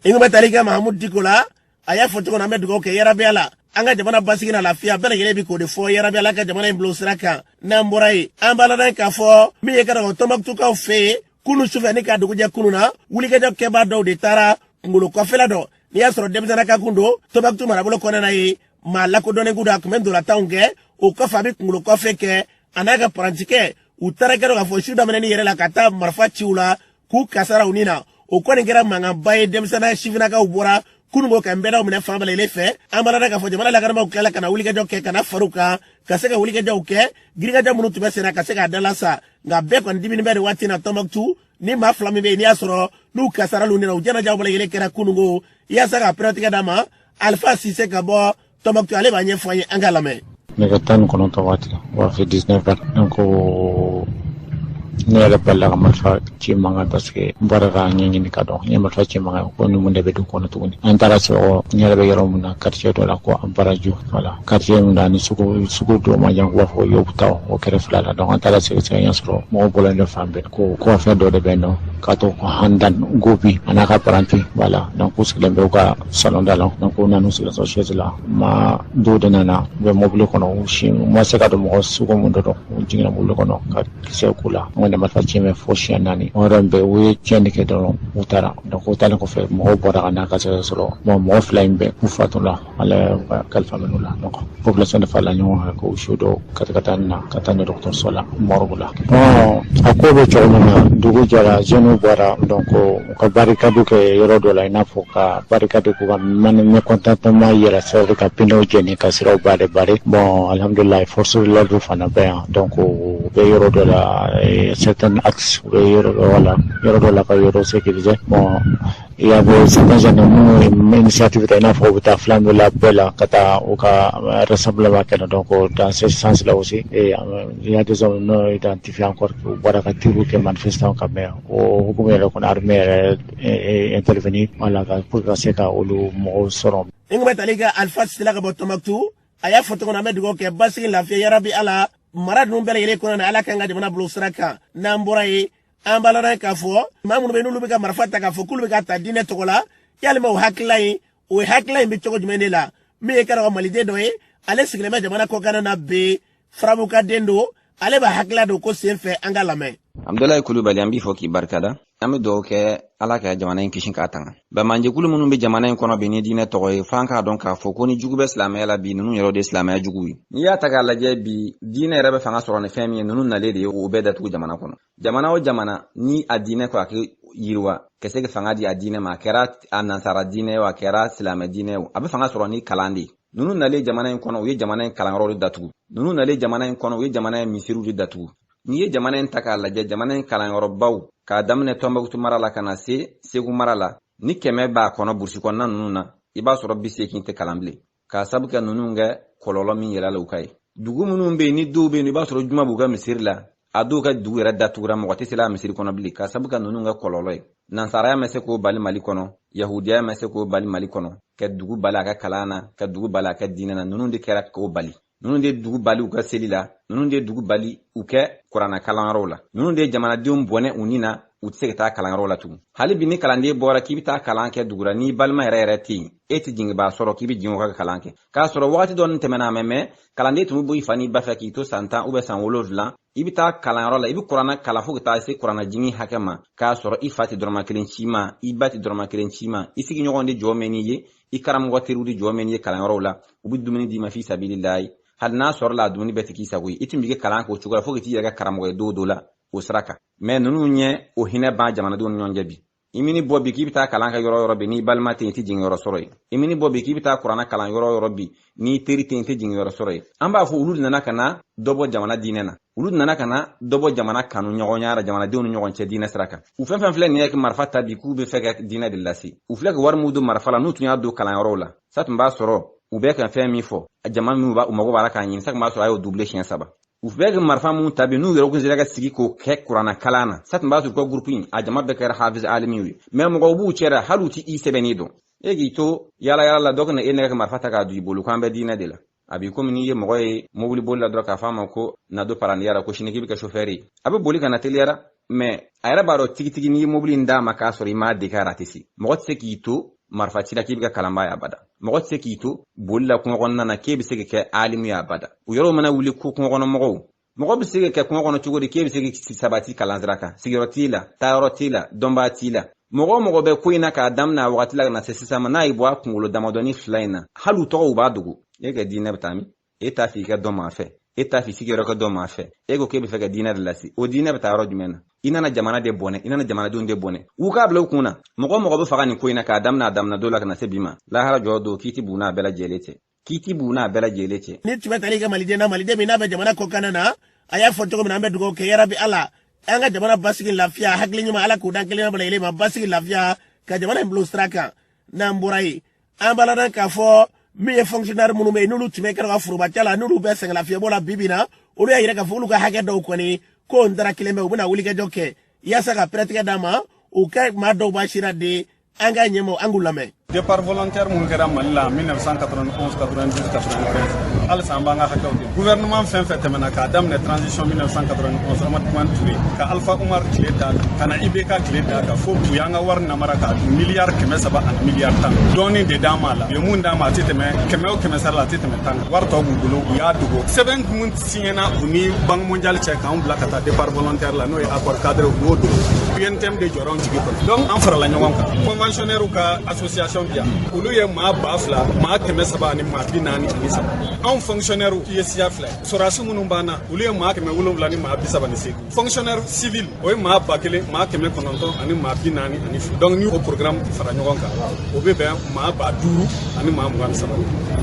I bɛ tali kɛ Mahamudu Diko la, a y'a fɔ cogo min na, an bɛ dugawu kɛ yarabi la an ka jamana basigi na lafiya. Bɛɛ lajɛlen bi k'o de fɔ, yarabi ala ka jamana in bila o sira kan. N'an bɔra yen, an b'a ladɔn k'a fɔ min ye ka dɔgɔ Tɔnbɔkutukaw fɛ yen kunu sufɛ ni ka dugujɛ kunu na, wulikajɔ kɛbaa dɔw de taara kungolo kɔfɛla dɔ, n'i y'a sɔrɔ denmisɛnnin ka kun don Tɔnbɔkutu marabolo kɔnɔna na ye, maa lakodɔnnen kun don, a tun bɛ ntolatanw kɛ. O kɔfɛ, a bɛ kunkolo kɔfɛ kɛ a n'a ka parantikɛ. U taara kɛ k'a fɔ su daminɛni yɛrɛ la ka taa marifa ci u la k'u kasara u ni na. O kɔni kɛra mankanba ye. Denmisɛnnin sifinnakaw bɔra kununko ka nbɛdaw minɛ fan bɛɛ lajɛlen fɛ. An b'a lada k'a fɔ jamana lakanabaaw tilala ka na wulikajɔ kɛ, ka na far'u kan, ka se ka wulikajɔw kɛ, girikajɔ minnu tun bɛ senna ka se k'a dalasa. Nka bɛɛ kɔni dimini bɛ nin waati na Tɔnbɔkutu ni maa fila min bɛ yen, n'i y'a sɔrɔ n'u kasara l'u ni na. U jɛnajaw bɛɛ lajɛlen kɛra kununko yaasa ka pɛrɛtigɛ d'a ma. Alifa Sise ka bɔ Tɔnbɔkutu, ale b'a ɲɛfɔ an ye, an k'a lamɛn. Nɛgɛ 19 waati, u b'a fɛ 19 heures, donc ne yɛrɛ balila ka marifa ci mankan, parce que n bɔra k'a ɲɛɲini ka dɔn. N ye marifa ci mankan ko ni mun de bɛ dugu kɔnɔ tuguni. An taara sɔrɔ n yɛrɛ bɛ yɔrɔ min na, quartier dɔ la ko Anbaraju, voilà, quartier min na ni sugu sugu dɔ ma jan, k'u b'a fɔ Yobutaw, o kɛrɛfɛla la. Donc an taara sɛgɛsɛgɛ, ɲɛ sɔrɔ mɔgɔw bɔlen don fan bɛɛ ko kɔfɛ dɔ de bɛ yen nɔ k'a tɔgɔ ko Handan Gobi, a n'a ka paranti, voilà. Donc u sigilen bɛ u ka salon da la. Donc u nana u sigi chaise la, ma dɔw de nana, u bɛ mobili kɔnɔ, u si u ma se ka don mɔgɔ sugu mun dɔ dɔn, u jiginna mobili kɔnɔ ka kisɛ k'u la. An kɔni marifa ci mɛn fo siɲɛ naani. O yɔrɔ in bɛɛ, u ye tiɲɛni kɛ dɔrɔn, u taara. Donc o taalen kɔfɛ, mɔgɔw bɔra ka n'a ka se sɔrɔ bon, mɔgɔ fila in bɛɛ u fatula, Ala y'u kalifa minnu la. Donc population de farala ɲɔgɔn kan k'u su dɔw ka taa na ka taa ni dɔgɔtɔrɔso la, morgue la. Bon, a ko bɛ cogo min na, dugu jɛra, jeunes bɔra, donc u ka barricade kɛ yɔrɔ dɔ la, i n'a fɔ ka barricade k'u ka mécontentement yɛrɛ, c'est ka pneu jeni, ka siraw barrer barrer. Bon, alhamdulillah, force de l'ordre fana bɛ yan, donc u bɛ yɔrɔ dɔ la, certains axes, u bɛ yɔrɔ dɔ la, yɔrɔ dɔ la ka yɔrɔ sécuriser. Bon, il y avait certains jeunes minnu ye initiative ta, i n'a fɔ u bɛ taa flambeau la bɛɛ la ka taa u ka rassemblement kɛ. Donc dans ce sens là aussi, et il y a des hommes non identifiés encore, u bɔra ka tir kɛ manifestants kan, mais o hukumu yɛrɛ kɔnɔ, armée yɛrɛ intervenir, voilà, pour ka se ka olu mɔgɔw sɔrɔ. N kun bɛ tali kɛ Alifa Sila ka bɔ Tɔnbɔkutu, a y'a fɔ cogo min na, an bɛ dugawu kɛ basigi, lafiya, yarabi Ala mara ninnu bɛɛ lajɛlen kɔnɔ na, Ala k'an ka jamana bila sira kan. N'an bɔra yen, an b'a ladɔn k'a fɔ maa minnu bɛ yen, n'olu bɛ ka marifa ta k'a fɔ k'olu bɛ ka ta diinɛ tɔgɔ la, yalima o hakilila in, o hakilila in bɛ cogo jumɛn de la? Min ye kɛra maliden dɔ ye, ale sigilen bɛ jamana kɔkanna na bi, farabuka den don, ale b'a hakilila don ko sen fɛ, an ka lamɛn. Abudulayi Kulubali, an b'i fɔ k'i barikada. An bɛ dugawu kɛ Ala ka jamana in kisi k'a tanga bamanjɛkulu minnu bɛ jamana in kɔnɔ bi ni diinɛ tɔgɔ ye. F'an k'a dɔn k'a fɔ ko ni jugu bɛ silamɛya la bi, ninnu yɛrɛ de ye silamɛya jugu ye. N'i y'a ta k'a lajɛ bi, diinɛ yɛrɛ bɛ fanga sɔrɔ ni fɛn min ye, ninnu nalen de ye o bɛɛ datugu jamana kɔnɔ. Jamana o jamana ni a diinɛ ko a kɛ yiriwa ka se ka fanga di a diinɛ ma, a kɛra a nansara diinɛ o, a kɛra silamɛ diinɛ o, a bɛ fanga sɔrɔ ni kalan de ye. Ninnu nalen jamana in kɔnɔ, u ye jamana in kalanyɔrɔ de datugu. Ninnu nalen jamana in kɔnɔ, u ye jamana in misiriw de datugu. N'i ye jamana in ta k'a lajɛ, jamana in kalanyɔrɔbaw, k'a daminɛ Tɔnbɔkutu mara la ka na se Segu mara la, ni 100 b'a kɔnɔ burusi kɔnɔna ninnu na, i b'a sɔrɔ 80 tɛ kalan bilen, k'a sabu kɛ ninnu kɛ kɔlɔlɔ min yɛlɛ la u ka ye. Dugu minnu bɛ yen, ni dɔw bɛ yen, i b'a sɔrɔ juma b'u ka misiri la. A dɔw ka dugu yɛrɛ datugura, mɔgɔ tɛ seli a misiri kɔnɔ bilen ka sabu kɛ ninnu ka kɔlɔlɔ ye. Nansaraya ma se k'o bali Mali kɔnɔ, yahudiya ma se k'o bali Mali kɔnɔ, ka dugu bali a ka kalan na, ka dugu bali a ka diinɛ na. Ninnu de kɛra k'o bali. Ninnu de dugu bali u ka seli la, ninnu de dugu bali u kɛ kuranna kalanyɔrɔw la, ninnu de jamanadenw bɔnɛ u ni na, u tɛ se ka taa kalanyɔrɔw la tugun. Hali bi ni kalanden bɔra k'i bɛ taa kalan kɛ dugu la, n'i balima yɛrɛ yɛrɛ tɛ yen, e tɛ jiginbaa sɔrɔ k'i bɛ jigin o ka kalan kɛ. K'a sɔrɔ wagati dɔ tɛmɛna a ma mɛn, kalanden tun bɛ bɔ i fa n'i ba fɛ k'i to san 10 ubiyɛn san 7, i bɛ taa kalanyɔrɔ la, i bɛ kuranna kalan fo ka taa se kuranna jigin hakɛ ma, k'a sɔrɔ i fa tɛ dɔrɔmɛ kelen ci ma, i ba tɛ dɔrɔmɛ kelen ci ma, i sigiɲɔgɔn de jɔ mɛn n'i ye, i karamɔgɔ teriw de jɔ mɛn n'i ye kalanyɔrɔw la, u bɛ dumuni d'i ma fi sabililayi. Hali n'a sɔrɔ la a dumuni bɛɛ tɛ k'i sago ye, i tun b'i ka kalan k'o cogo la fo ka t'i yɛrɛ kɛ karamɔgɔ ye don dɔ la o sira kan. Mɛ ninnu ye o hinɛ ban jamanadenw ni ɲɔgɔn cɛ bi. I mini bɔ bi k'i bɛ taa kalan kɛ yɔrɔ yɔrɔ bi, n'i balima tɛ yen, i tɛ jigin yɔrɔ sɔrɔ yen. I mini bɔ bi k'i bɛ taa kuranna kalan yɔrɔ yɔrɔ bi, n'i teri tɛ yen, i tɛ jigin yɔrɔ sɔrɔ yen. An b'a fɔ olu de nana ka na dɔ bɔ jamana diinɛ na, olu nana ka na dɔ bɔ jamana kanu ɲɔgɔnya la jamanadenw ni ɲɔgɔn cɛ diinɛ sira kan. U fɛn fɛn filɛ nin ye ka marifa ta bi k'u bɛ fɛ ka diinɛ de lase, u filɛ ka wari min don marifa la, n'u tun y'a don kalanyɔrɔw la, sa tun b'a sɔrɔ u bɛ ka fɛn min fɔ jama min b'a u mago b'a la k'a ɲini, sa tun b'a sɔrɔ a y'o dubile siɲɛ 3. U bɛ ka marifa mun ta bi, n'u yɛrɛ kun sera ka sigi k'o kɛ kuranna kalan na, sa tun b'a sɔrɔ u ka gurupu in a jama bɛɛ kɛra hafiz alimiw ye. Mɛ mɔgɔw b'u cɛra, hali u ti i sɛbɛnni dɔn. E k'i to yala yala la, dɔ ka na e nɛgɛ ka marifa ta k'a don i bolo k'an bɛ diinɛ de la. A b'i komi n'i ye mɔgɔ ye mobili boli la dɔrɔn k'a fɔ a ma ko na don parandiya la, ko sini k'i bɛ kɛ sofɛri ye. A bɛ boli ka na teliyara, mɛ a yɛrɛ b'a dɔn tigitigi n'i ye mobili in d'a ma k'a sɔrɔ i m'a dege a la, a tɛ se. Mɔgɔ tɛ se k'i to marifa ci la k'i bɛ kɛ kalanbaa ye abada. Mɔgɔ tɛ se k'i to boli la kungo kɔnɔna na k'e bɛ se ka kɛ alimu ye abada. O yɔrɔ mana wuli ko kungo kɔnɔ mɔgɔw, mɔgɔ bɛ se ka kɛ kungo kɔnɔ cogo di k'e bɛ se ka sabati kalansira kan? Sigiyɔrɔ t'i la, taayɔrɔ t'i la, dɔnbaa t'i la. Mɔgɔ o mɔgɔ bɛ ko in na k'a daminɛ a wagati la ka na se sisan ma, n'a y'i bɔ a kunkolo damadɔni fila in na, hali u tɔgɔ u b'a dogo. E ka diinɛ bɛ taa min? E t'a fɛ i ka dɔn maa fɛ, e t'a fɛ i sigiyɔrɔ ka dɔn maa fɛ, e ko k'e bɛ fɛ ka diinɛ de lase, o diinɛ bɛ taa yɔrɔ jumɛn na? I nana jamana de bɔnɛ, i nana jamanadenw de bɔnɛ. U k'a bila u kun na, mɔgɔ o mɔgɔ bɛ faga nin ko in na k'a daminɛ a daminɛ don la ka na se bi ma, lahara jɔ don kiiti b'u n'a bɛɛ lajɛlen cɛ, kiiti b'u n'a bɛɛ lajɛlen cɛ. Ni tun bɛ tali kɛ maliden na, maliden min n'a bɛ jamana kɔkanna na, a y'a fɔ cogo min na, an bɛ dugawu kɛ yarabi Ala an ka jamana basigi, lafiya, hakili ɲuman, Ala k'o d'an kelen bɛɛ lajɛlen ma, basigi, lafiya, ka jamana in bila sira kan. N'an bɔra yen, an b'a ladɔn k'a fɔ min ye fonctionnaire minnu bɛ yen, n'olu tun bɛ kɛra ka foroba la, n'olu bɛ sɛgɛn lafiɲɛbɔ la bi bi na, olu y'a yira k'a fɔ olu ka hakɛ dɔw kɔni ko n dara kelen bɛ, u bɛna wulikajɔ kɛ yaasa ka pɛrɛtigɛ d'a ma. U ka maa dɔw b'a sira de an ka ɲɛmaaw, an k'u lamɛn. Départ volontaire mun kɛra Mali la 1991, 92, 93, halisa an b'an ka hakɛw de. Gouvernement fɛn fɛn tɛmɛna k'a daminɛ transition 1991 Amadu Tumani Ture ka Alpha Umar tile da ka na IBK tile da ka fo u y'an ka wari namara k'a dun miliyari 300 ani miliyari 10. Dɔɔni de d'an ma a la, u ye mun d'an ma, a tɛ tɛmɛ 100 o 100 sara la, a tɛ tɛmɛ 10 kan. Wari tɔ b'u bolo, u y'a dogo. Sɛbɛn mun signena u ni Banque mondiale cɛ k'anw bila ka taa départ volontaire la, n'o ye accord cadre, u y'o dogo. UNTM de jɔra anw jigi kɔrɔ. Donc an farala ɲɔgɔn kan, conventionnaire ka association bi yan, olu ye maa 2000 maa 343 ani. Anw fonctionnaire ye siya fila ye, sɔrɔdasi minnu b'an na, olu ye maa 700 ni maa 38. Fonctionnaire civil, o ye maa 1000 maa 900 ani maa 42. Donc ni o programme fara ɲɔgɔn kan, o bɛ bɛn maa 5000 ani maa 23.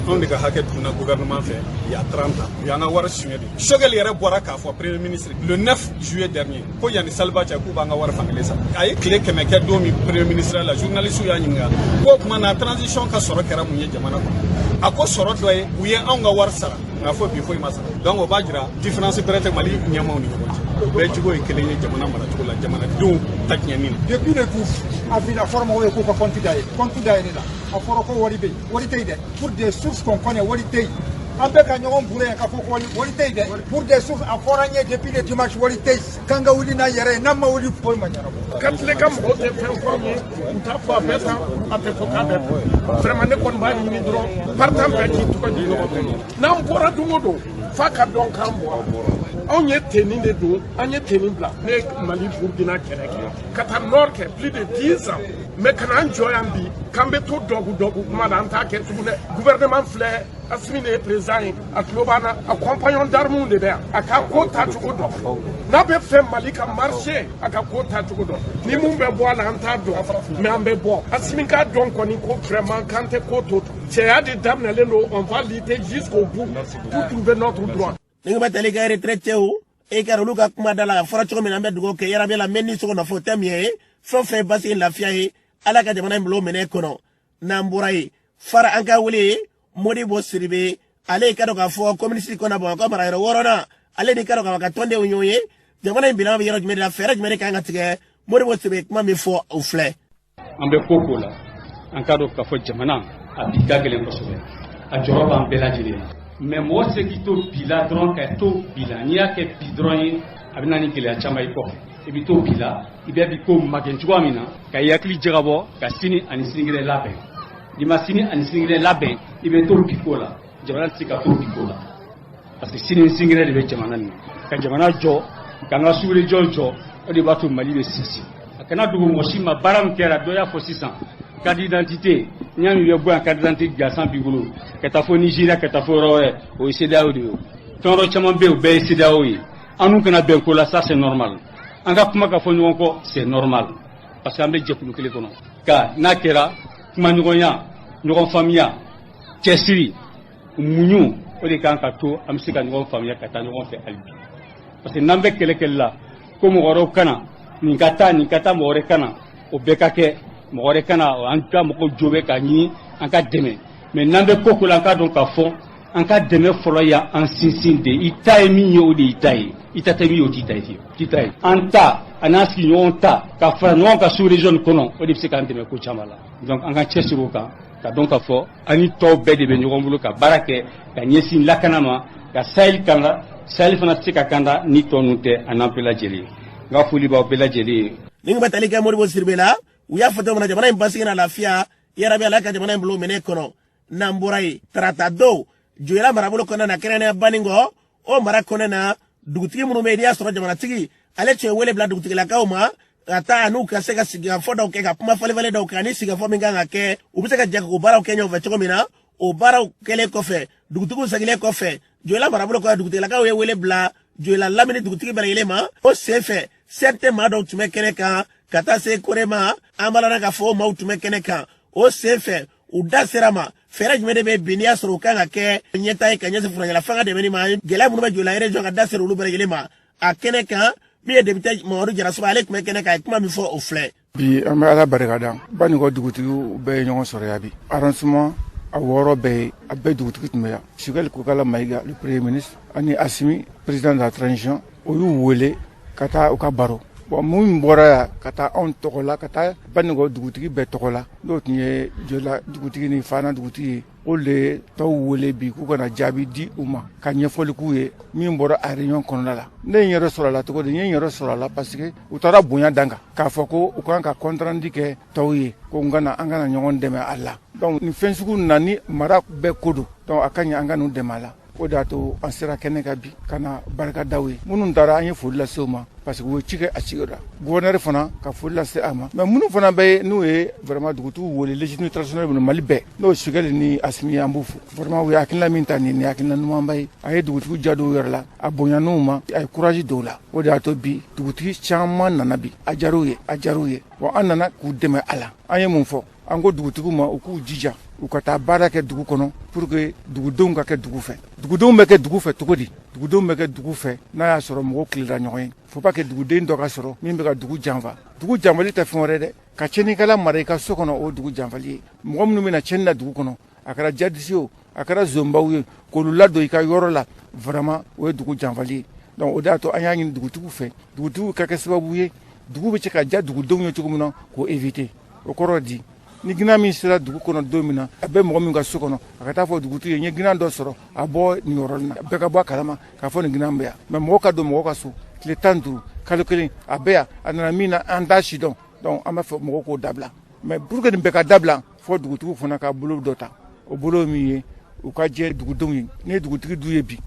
Anw de ka hakɛ dunna gouvernement fɛ il y a 30 ans, u y'an ka wari suɲɛ de. Choguel yɛrɛ bɔra k'a fɔ, premier ministre, le 9 juillet dernier, ko yanni saliba cɛ k'u b'an ka wari fankelen sara. A ye tile 100 kɛ don min premier ministre la, journaliste y'a ɲininka ko o tuma na transition ka sɔrɔ kɛra mun ye jamana kɔnɔ? A ko sɔrɔ dɔ ye u ye anw ka wari sara, nka fo bi foyi ma sara. Donc o b'a jira différence bɛrɛ tɛ Mali ɲɛmaaw ni ɲɔgɔn cɛ, bɛɛ cogo ye kelen ye jamana maracogo la, jamanadenw ta tiɲɛni na. Depuis le 12 avril, a fɔra mɔgɔw ye k'u ka compte dayɛlɛ, compte dayɛlɛ la, a fɔra ko wari bɛ yen, wari tɛ yen dɛ. Pour des sources qu'on connaît, wari tɛ yen. An bɛ ka ɲɔgɔn buru yan k'a fɔ ko wari, wari tɛ yen dɛ. Pour des sources, a fɔra an ye depuis le dimanche, wari tɛ yen. K'an ka wuli n'an yɛrɛ ye, n'an ma wuli, foyi ma ɲɛnabɔ. Ka tile ka mɔgɔw tɛ fɛn fɔ an ye, u t'a fɔ a bɛɛ tan, a tɛ fɔ k'a bɛɛ tan. Vraiment, ne kɔni b'a ɲini dɔrɔn, partant bɛɛ k'i tɔgɔ di ɲɔgɔn bolo. N'an bɔra don o don, f'a ka dɔn k'an bɔra. Anw ye tenue de don, an ye tenue bila. Ne ye Mali Burukina kɛlɛ kɛ ka taa nord kɛ plus de 10 ans, mais ka n'an jɔ yan bi k'an bɛ to dɔgu dɔgu kuma la, an t'a kɛ tugun dɛ. Gouvernement filɛ, Assimi de ye président ye, a tulo b'an na, a compagnon d'armes de bɛ yan. A ka ko taacogo dɔn, n'a bɛ fɛ Mali ka marcher, a ka ko taacogo dɔn. Ni mun bɛ bɔ a la, an t'a dɔn, mais an bɛ bɔ. Assimi k'a dɔn kɔni ko vraiment k'an tɛ ko to ten. Cɛya de daminɛlen don, on va lutter jusqu'au bout pour trouver notre droit. Ni bɛ tali kɛ retraite o, e ka olu ka kuma da la, a fɔra cogo min na, an bɛ dugawu kɛ yarabi la mɛ ni sogo nɔfɛ o tɛ min ye, fɛn o fɛn ye basigi, lafiya ye, Ala ka jamana in bila o minɛ kɔnɔ. N'an bɔra yen, fara an ka wele Modibo Sidibe, ale ka dɔn k'a fɔ communiste kɔnɔ Bamakɔ mara yɔrɔ wɔɔrɔnan, ale ni ka dɔn k'a fɔ ka tɔndenw ɲɔgɔn ye. Jamana in bilama bɛ yɔrɔ jumɛn de la, fɛɛrɛ jumɛn de kan ka tigɛ? Modibo Sidibe kuma min fɔ, o filɛ. An bɛ ko ko la, an k'a dɔn k'a fɔ jamana a bi ka gɛlɛn kosɛbɛ, a jɔrɔ b'an bɛɛ lajɛlen na. Mais mɔgɔ tɛ se k'i to bi la dɔrɔn ka to bi la. N'i y'a kɛ bi dɔrɔn ye, a bɛ na ni gɛlɛya caman ye kɔfɛ. I bɛ to bi la, i bɛ bi ko magɛn cogoya min na, ka i hakili jagabɔ ka sini ani sinikɛnɛ labɛn. N'i ma sini ani sinikɛnɛ labɛn, i bɛ to bi ko la. Jamana tɛ se ka to bi ko la, parce que sini ni sinikɛnɛ de bɛ jamana nin ka jamana jɔ, k'an ka sous-région jɔ. O de b'a to Mali bɛ sinsin. A kana dogo mɔgɔ si ma, baara min kɛra, dɔ y'a fɔ sisan, carte d'identité. N'i y'a mɛn i bɛ bɔ yan, carte d'identité gansan b'i bolo ka taa fo Nigéria, ka taa fo yɔrɔ wɛrɛ, o ye CEDEAO de ye. Fɛn wɛrɛ caman bɛ yen, o bɛɛ ye CEDEAO ye. An n'u kana bɛn ko la, ça c'est normal. An ka kuma ka fɔ ɲɔgɔn kɔ, c'est normal, parce que an bɛ jɛkulu kelen kɔnɔ. Nka n'a kɛra kumaɲɔgɔnya, ɲɔgɔn faamuya, cɛsiri, muɲu, o de kan ka to an bɛ se ka ɲɔgɔn faamuya ka taa ɲɔgɔn fɛ hali bi. Parce que n'an bɛ kɛlɛ kɛlɛ la ko mɔgɔ wɛrɛw kana nin ka taa, nin ka taa, mɔgɔ wɛrɛ kana, o bɛɛ ka kɛ mɔgɔ wɛrɛ kana, an ka mɔgɔw jo bɛ k'a ɲini an ka dɛmɛ. Mais n'an bɛ ko ko la, an k'a dɔn k'a fɔ an ka dɛmɛ fɔlɔ y'an sinsin de. I ta ye min ye, o de y'i ta ye. I ta tɛ min ye, o t'i ta ye fiyewu, t'i ta ye. An ta a n'an sigiɲɔgɔn ta ka fara ɲɔgɔn kan sous région kɔnɔ, o de bɛ se k'an dɛmɛ ko caman la. Donc an ka cɛsiri o kan, ka dɔn k'a fɔ an ni tɔw bɛɛ de bɛ ɲɔgɔn bolo ka baara kɛ ka ɲɛsin lakana ma, ka Sahel kanda. Sahel fana tɛ se ka kanda ni tɔ ninnu tɛ, a n'an bɛɛ lajɛlen. N ka foli b'aw bɛɛ lajɛlen ye. Nin bɛ tali kɛ Modibo Sidibe la. U y'a fɔ cogo min na, jamana in basigi na lafiya yarabi, Ala ka jamana in bila o minɛ kɔnɔ. N'an bɔra yen, tarata don, Joyila marabolo kɔnɔna na, kɛrɛnkɛrɛnnenya Banikɔ, o mara kɔnɔna na, dugutigi minnu bɛ yen, n'i y'a sɔrɔ jamanatigi ale tun ye wele bila dugutigilakaw ma ka taa n'u ka se ka sigikafɔ dɔw kɛ, ka kuma falenfalen dɔw kɛ, ani sigikafɔ min kan ka kɛ, u bɛ se ka jɛ k'o baaraw kɛ ɲɔgɔn fɛ cogo min na. O baaraw kɛlen kɔfɛ, dugutigiw seginnen kɔfɛ Joyila marabolo kɔnɔ, dugutigilakaw ye wele bila Joyila lamini dugutigi bɛɛ lajɛlen ma. O senfɛ, CNT maa dɔw tun bɛ kɛnɛ kan, ka taa se Korema an b'a la k'a fɔ o maaw tun bɛ kɛnɛ kan. O senfɛ, u da sera ma fɛɛrɛ jumɛn de bɛ bi, n'i y'a sɔrɔ u kan ka kɛ ɲɛtaa ye ka ɲɛsin furancɛla fanga dɛmɛni ma, gɛlɛya minnu bɛ Joyila région, ka da sera olu bɛɛ lajɛlen ma a kɛnɛ kan. Min ye député Mamadu Jarasuba, ale tun bɛ kɛnɛ kan, a ye kuma min fɔ, o filɛ. Bi, an bɛ Ala barika da. Banikɔ dugutigiw bɛɛ ye ɲɔgɔn sɔrɔ yan bi. Arrondissement a 6 bɛɛ ye, a bɛɛ dugutigi tun bɛ yan. Choguel Kokala Mayiga, le premier ministre, ani Assimi, président de la transition, o y'u wele ka taa u ka baro. Bon, mun bɔra yan ka taa anw tɔgɔ la, ka taa Banikɔ dugutigi bɛɛ tɔgɔ la, n'o tun ye Joyila dugutigi ni Fana dugutigi ye, olu de ye tɔw wele bi k'u kana jaabi di u ma, ka ɲɛfɔli k'u ye min bɔra a réunion kɔnɔna la. Ne ye n yɛrɛ sɔrɔ a la cogo di? N ye n yɛrɛ sɔrɔ a la parce que u taara bonya dan kan k'a fɔ ko u kan ka compte rendu kɛ tɔw ye, ko n kana an kana ɲɔgɔn dɛmɛ a la. Donc nin fɛn sugu na ni mara bɛɛ ko don, donc a ka ɲi an ka n'u dɛmɛ a la. O de y'a to an sera kɛnɛ kan bi ka na barika d'aw ye. Minnu taara, an ye foli lase u ma parce que u ye ci kɛ a ci la. Gouverneur fana ka foli lase a ma. Mais minnu fana bɛ yen, n'u ye vraiment dugutigiw wele, légitimité traditionnelle minnu Mali bɛɛ, n'o ye Choguel ni Assimi ye, an b'u fo vraiment. U ye hakilina min ta, nin ye hakilina ɲumanba ye. A ye dugutigiw ja dɔw yɛrɛ la, a bonyana u ma, a ye courage dɔw la. O de y'a to bi dugutigi caman nana bi. A diyar'u ye, a diyar'u ye. Bon, an nana k'u dɛmɛ a la. An ye mun fɔ? An ko dugutigiw ma u k'u jija u ka taa baara kɛ dugu kɔnɔ pour que dugudenw ka kɛ dugu fɛ. Dugudenw bɛ kɛ dugu fɛ cogo di? Dugudenw bɛ kɛ dugu fɛ n'a y'a sɔrɔ mɔgɔw tilela ɲɔgɔn ye. Faut pas que duguden dɔ ka sɔrɔ min bɛ ka dugu janfa. Dugu janfali tɛ fɛn wɛrɛ dɛ, ka tiɲɛnikɛla mara i ka so kɔnɔ, o dugu janfali ye. Mɔgɔ minnu bɛna tiɲɛni na dugu kɔnɔ, a kɛra jihadiste ye o, a kɛra zonbaw ye, k'olu ladon i ka yɔrɔ la, vraiment o ye dugu janfali ye. Donc o de y'a to an y'a ɲini dugutigiw fɛ, dugutigiw ka kɛ sababu ye dugu bɛ se ka diya dugudenw ye cogo min na, k'o éviter. O kɔrɔ di? Ni ginan min sera dugu kɔnɔ don min na, a bɛ mɔgɔ min ka so kɔnɔ, a ka taa fɔ dugutigi ye: n ye ginan dɔ sɔrɔ, a bɔ nin yɔrɔ na. Bɛɛ ka bɔ a kalama k'a fɔ nin ginan bɛ yan. Mais mɔgɔ ka don mɔgɔ ka so tile 15, kalo kelen, a bɛ yan, a nana min na, an t'a si dɔn. Donc an b'a fɔ mɔgɔw k'o dabila. Mais pour que nin bɛɛ ka dabila, fɔ dugutigiw fana ka bolo dɔ ta. O bolo min ye, u ka jɛ dugudenw ye. Ni ye dugutigi du ye bi,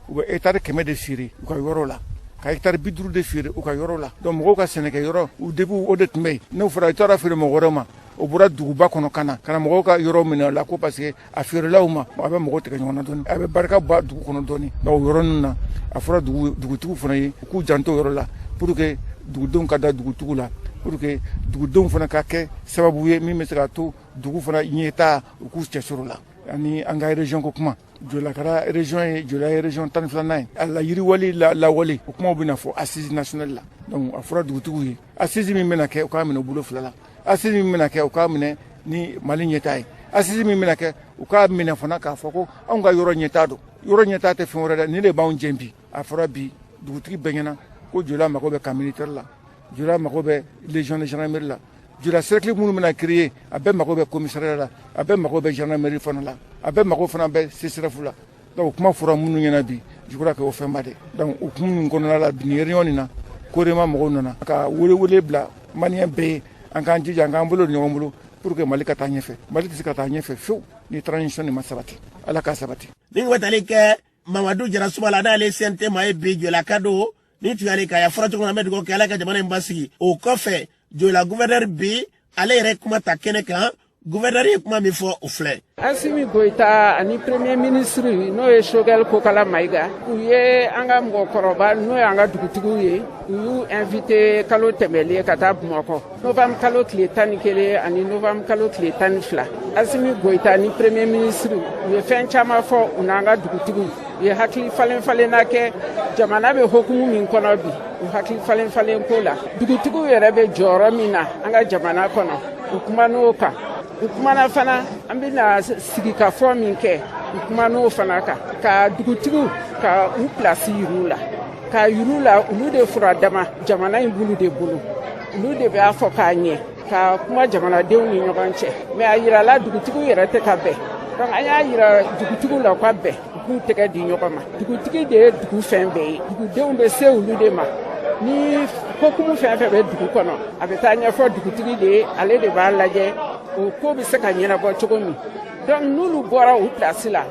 u bɛ hectare 100 de feere u ka yɔrɔ la, ka hectare 50 de feere u ka yɔrɔ la. Donc mɔgɔw ka sɛnɛkɛ yɔrɔ, u depuis o de tun bɛ yen, n'o fɔra i taara feere mɔgɔ wɛrɛ ma, o bɔra duguba kɔnɔ ka na mɔgɔw ka yɔrɔ minɛ la, ko parce que a feerelaw ma, a bɛ mɔgɔw tigɛ ɲɔgɔn na dɔɔni, a bɛ barika bɔ dugu kɔnɔ dɔɔni. Donc o yɔrɔnin na, a fɔra dugutigiw fana ye u k'u janto o yɔrɔ la pour que dugudenw ka da dugutigiw la, pour que dugudenw fana ka kɛ sababu ye min bɛ se ka to dugu fana ɲɛtaa, u k'u cɛsiri la. Ani an ka région ko kuma, Joyila kɛra région ye, Joyila ye région 12nan ye. A la yiriwali la lawale, o kumaw bɛna fɔ assise nationale la. Donc a fɔra dugutigiw ye, assise min bɛna kɛ, u k'a minɛ u bolo fila la. Assise min bɛna kɛ, u k'a minɛ ni Mali ɲɛtaa ye. Assise min bɛna kɛ, u k'a minɛ fana k'a fɔ ko anw ka yɔrɔ ɲɛtaa don. Yɔrɔ ɲɛtaa tɛ fɛn wɛrɛ dɛ, nin de b'anw jɛ bi. A fɔra bi dugutigi bɛɛ ɲɛna Ko Joyila mago bɛ camp militaire la, Joyila mago bɛ légion de gendarmerie la, Joyila cercle minnu bɛna créer, a bɛɛ mago bɛ commissariat la, a bɛɛ mago bɛ gendarmerie fana la, a bɛɛ mago fana bɛ CSRéf la. Donc o kuma fɔra minnu ɲɛna bi, je crois que o fɛnba de. Donc o kuma nin kɔnɔna la bi, nin réunion nin na, COREMA mɔgɔw nana ka wele wele bila maliyɛn bɛɛ ye, an k'an jija, an k'an bolo di ɲɔgɔn bolo pour que Mali ka taa ɲɛfɛ. Mali tɛ se ka taa ɲɛfɛ fewu ni transition nin ma sabati. Ala k'a sabati. Ni bɛ tali kɛ Mamadu Jara Sumala, n'ale CNT maa ye bi, Joyila don ni tun y'ale k'a fɔra cogo min na, an bɛ dugawu kɛ Ala ka jamana in basigi. O kɔfɛ, Joyila gouverneur bi, ale yɛrɛ kuma ta kɛnɛ kan. Gouverneur ye kuma min fɔ, o filɛ. Asimi Goyita ani premier ministre, n'o ye Choguel Kokala Mayiga, u ye an ka mɔgɔkɔrɔba, n'o ye an ka dugutigiw ye, u y'u invité kalo tɛmɛlen ka taa Bamakɔ, novembre kalo tile 11 ani novembre kalo tile 12. Asimi Goyita ni premier ministre, u ye fɛn caman fɔ u n'an ka dugutigiw. U ye hakili falen falenna kɛ jamana bɛ hokumu min kɔnɔ bi, u hakili falen falen ko la, dugutigiw yɛrɛ bɛ jɔyɔrɔ min na an ka jamana kɔnɔ, u kuman'o kan. U kumana fana an bɛna sigikafɔ min kɛ, u kuman'o fana kan, ka dugutigiw ka u pilasi yir'u la, k'a yir'u la olu de fura dama jamana in bulu de bolo, olu de b'a fɔ k'a ɲɛ ka kuma jamanadenw ni ɲɔgɔn cɛ. Mais a yirala dugutigiw yɛrɛ tɛ ka bɛn. Donc an y'a yira dugutigiw la u ka bɛn, u k'u tɛgɛ di ɲɔgɔn ma. Dugutigi de ye dugu fɛn bɛɛ ye, dugudenw bɛ se olu de ma. Ni kokumu fɛn fɛn bɛ dugu kɔnɔ, a bɛ taa ɲɛfɔ dugutigi de ye, ale de b'a lajɛ o ko bɛ se ka ɲɛnabɔ cogo min. Donc n'olu bɔra u pilasi la,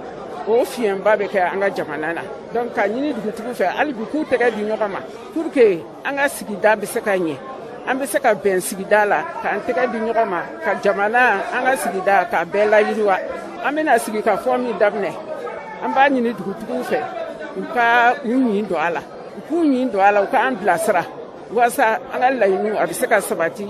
o fiɲɛba bɛ kɛ an ka jamana na. Donc ka ɲini dugutigiw fɛ hali bi k'u tɛgɛ di ɲɔgɔn ma pour que an ka sigida bɛ se ka ɲɛ, an bɛ se ka bɛn sigida la, k'an tɛgɛ di ɲɔgɔn ma ka jamana, an ka sigida k'a bɛɛ layiriwa. An bɛna sigi ka fɔ min daminɛ, an b'a ɲini dugutigiw fɛ u ka u ɲin don a la, u k'u ɲin don a la, u k'an bilasira walasa an ka laɲiniw a bɛ se ka sabati,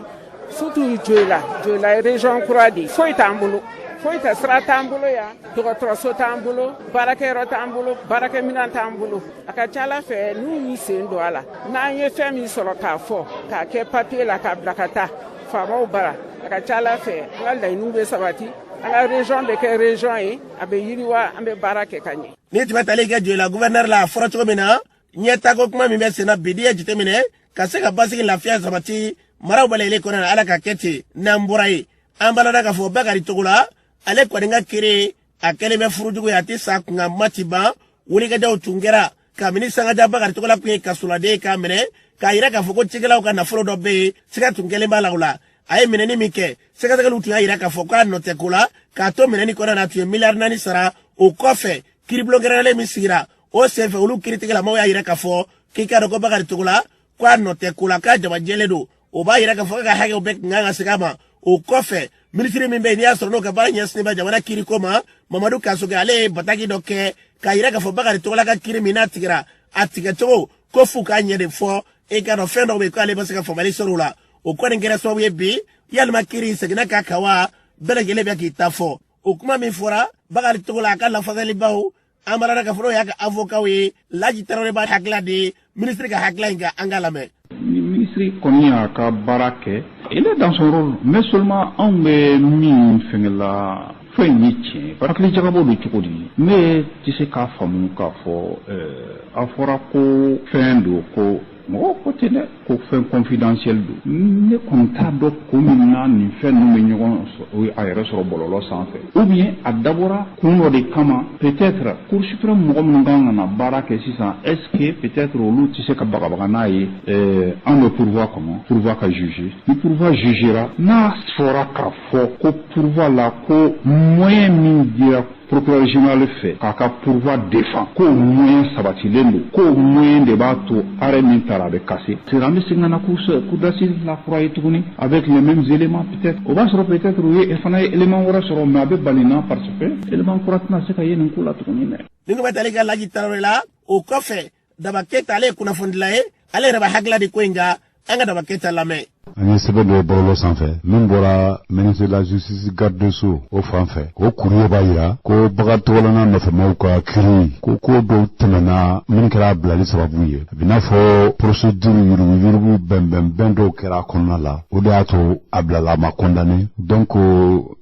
surtout Joyila. Joyila ye région kura de ye, foyi t'an bolo, foyi tɛ, sira t'an bolo yan, dɔgɔtɔrɔso t'an bolo, baarakɛyɔrɔ t'an bolo, baarakɛminɛn t'an bolo. A ka ca Ala fɛ, n'u y'u sen don a la, n'an ye fɛn min sɔrɔ k'a fɔ k'a kɛ papiye la k'a bila ka taa faamaw bara, a ka ca Ala fɛ an ka laɲiniw bɛ sabati, an ka région bɛ kɛ région ye, a bɛ yiriwa, an bɛ baara kɛ ka ɲɛ. Ni tun bɛ tali kɛ Joyila gouverneur la, a fɔra cogo min na, ɲɛtaako kuma min bɛ sen na bi, n'i ye jateminɛ ka se ka basigi, lafiya sabati maraw bɛɛ lajɛlen kɔnɔ na, Ala ka kɛ ten. N'an bɔra yen, an balada k'a fɔ Bakari Togola, ale kɔni ka kiri a kɛlen bɛ furujugu ye, a tɛ sa kunkan ma ti ban. Wulikajɔw tun kɛra kabini sangaja Bakari Togola tun ye kasoladen k'a minɛ k'a yira k'a fɔ ko cikɛlaw ka nafolo dɔ bɛ yen, siga tun kɛlen b'a la. O la, a ye minɛni min kɛ, sɛgɛsɛgɛliw tun y'a yira k'a fɔ k'a nɔ tɛ ko la. K'a to minɛni kɔnɔna na, a tun ye miliyari 4 sara. O kɔfɛ, kiribulon kɛrɛnkɛrɛnlen min sigira o senfɛ, olu kiritigɛlamaw y'a yira k'a fɔ k'i k'a dɔn ko Bakari Togola ko a nɔ tɛ ko la, k'a jama jɛlen don. O b'a yira k'a fɔ k'a ka hakɛw bɛɛ tun kan ka segin a ma. O kɔfɛ, minisiri min bɛ yen, n'i y'a sɔrɔ n'o ka baara ɲɛsinnen bɛ jamana kiriko ma, Mamadu Kasoge, ale ye bataki dɔ kɛ k'a yira k'a fɔ Bakari Togola ka kiri min n'a tigɛra, a tigɛcogo ko f'u k'a ɲɛ de fɔ. E k'a dɔn fɛn dɔw bɛ yen k'ale bɛ se ka faamuyali sɔrɔ o la. O kɔni kɛra sababu ye bi, yalima kiri seginna k'a kan wa? Bɛɛ lajɛlen bɛ k'i ta fɔ. O kuma min fɔra Bakari Togola, a ka lafasalibaw, an b'a k'a fɔ n'o y'a ka avocat ye, Laji Tarawele b'a hakilila di minisiri ka hakilila in kan, an k'a lamɛn. Ni ministre kɔni y'a ka baara kɛ, il est dans son rôle, mais seulement anw bɛ min fɛngɛ la, fɛn in ye tiɲɛ ye, hakili jagabɔ don cogo di, ne tɛ se k'a faamu k'a fɔ a fɔra ko fɛn don, ko mɔgɔw ko ten dɛ, ko fɛn confidentiel don. Ne kɔni t'a dɔn ko min na nin fɛn ninnu bɛ ɲɔgɔn a yɛrɛ sɔrɔ bɔlɔlɔ sanfɛ, ou bien a dabɔra kun dɔ de kama. Peut-être Cour suprême mɔgɔ minnu kan ka na baara kɛ sisan, est-ce que peut-être olu tɛ se ka bagabaga n'a ye? An bɛ pourvoi kɔnɔ, pourvoi ka juger. Ni pourvoi jugera, n'a fɔra k'a fɔ ko pourvoi la, ko moyen min dira procureur général fɛ k'a ka pourvoi défend, k'o moyen sabatilen don, k'o moyen de b'a to arrêt min taara a bɛ casser, c'est an bɛ segin ka na cour d'assises la kura ye tuguni avec les mêmes éléments. Peut-être o b'a sɔrɔ, peut-être u ye fana ye élément wɛrɛ sɔrɔ, mais a bɛ bali na parce que élément kura tɛna se ka ye nin ko la tuguni dɛ. Ni bɛ tali kɛ Laji Tarawele la. O kɔfɛ, Daba Keyita, ale ye kunnafonidila ye, ale yɛrɛ bɛ hakilila di ko in kan. An ka Daba Keyita lamɛn. An ye sɛbɛn dɔ ye bɔlɔlɔ sanfɛ min bɔra ministre de la justice garde des sceaux o fan fɛ. O courrier b'a yira ko Bakari Togola n'a nɔfɛmaw ka kiri ko ko dɔw tɛmɛna min kɛra a bilali sababu ye. A bɛ n'a fɔ procédure yuruguyurugu bɛnbɛnbɛn dɔw kɛra a kɔnɔna la, o de y'a to a bilala, a ma condamné. Donc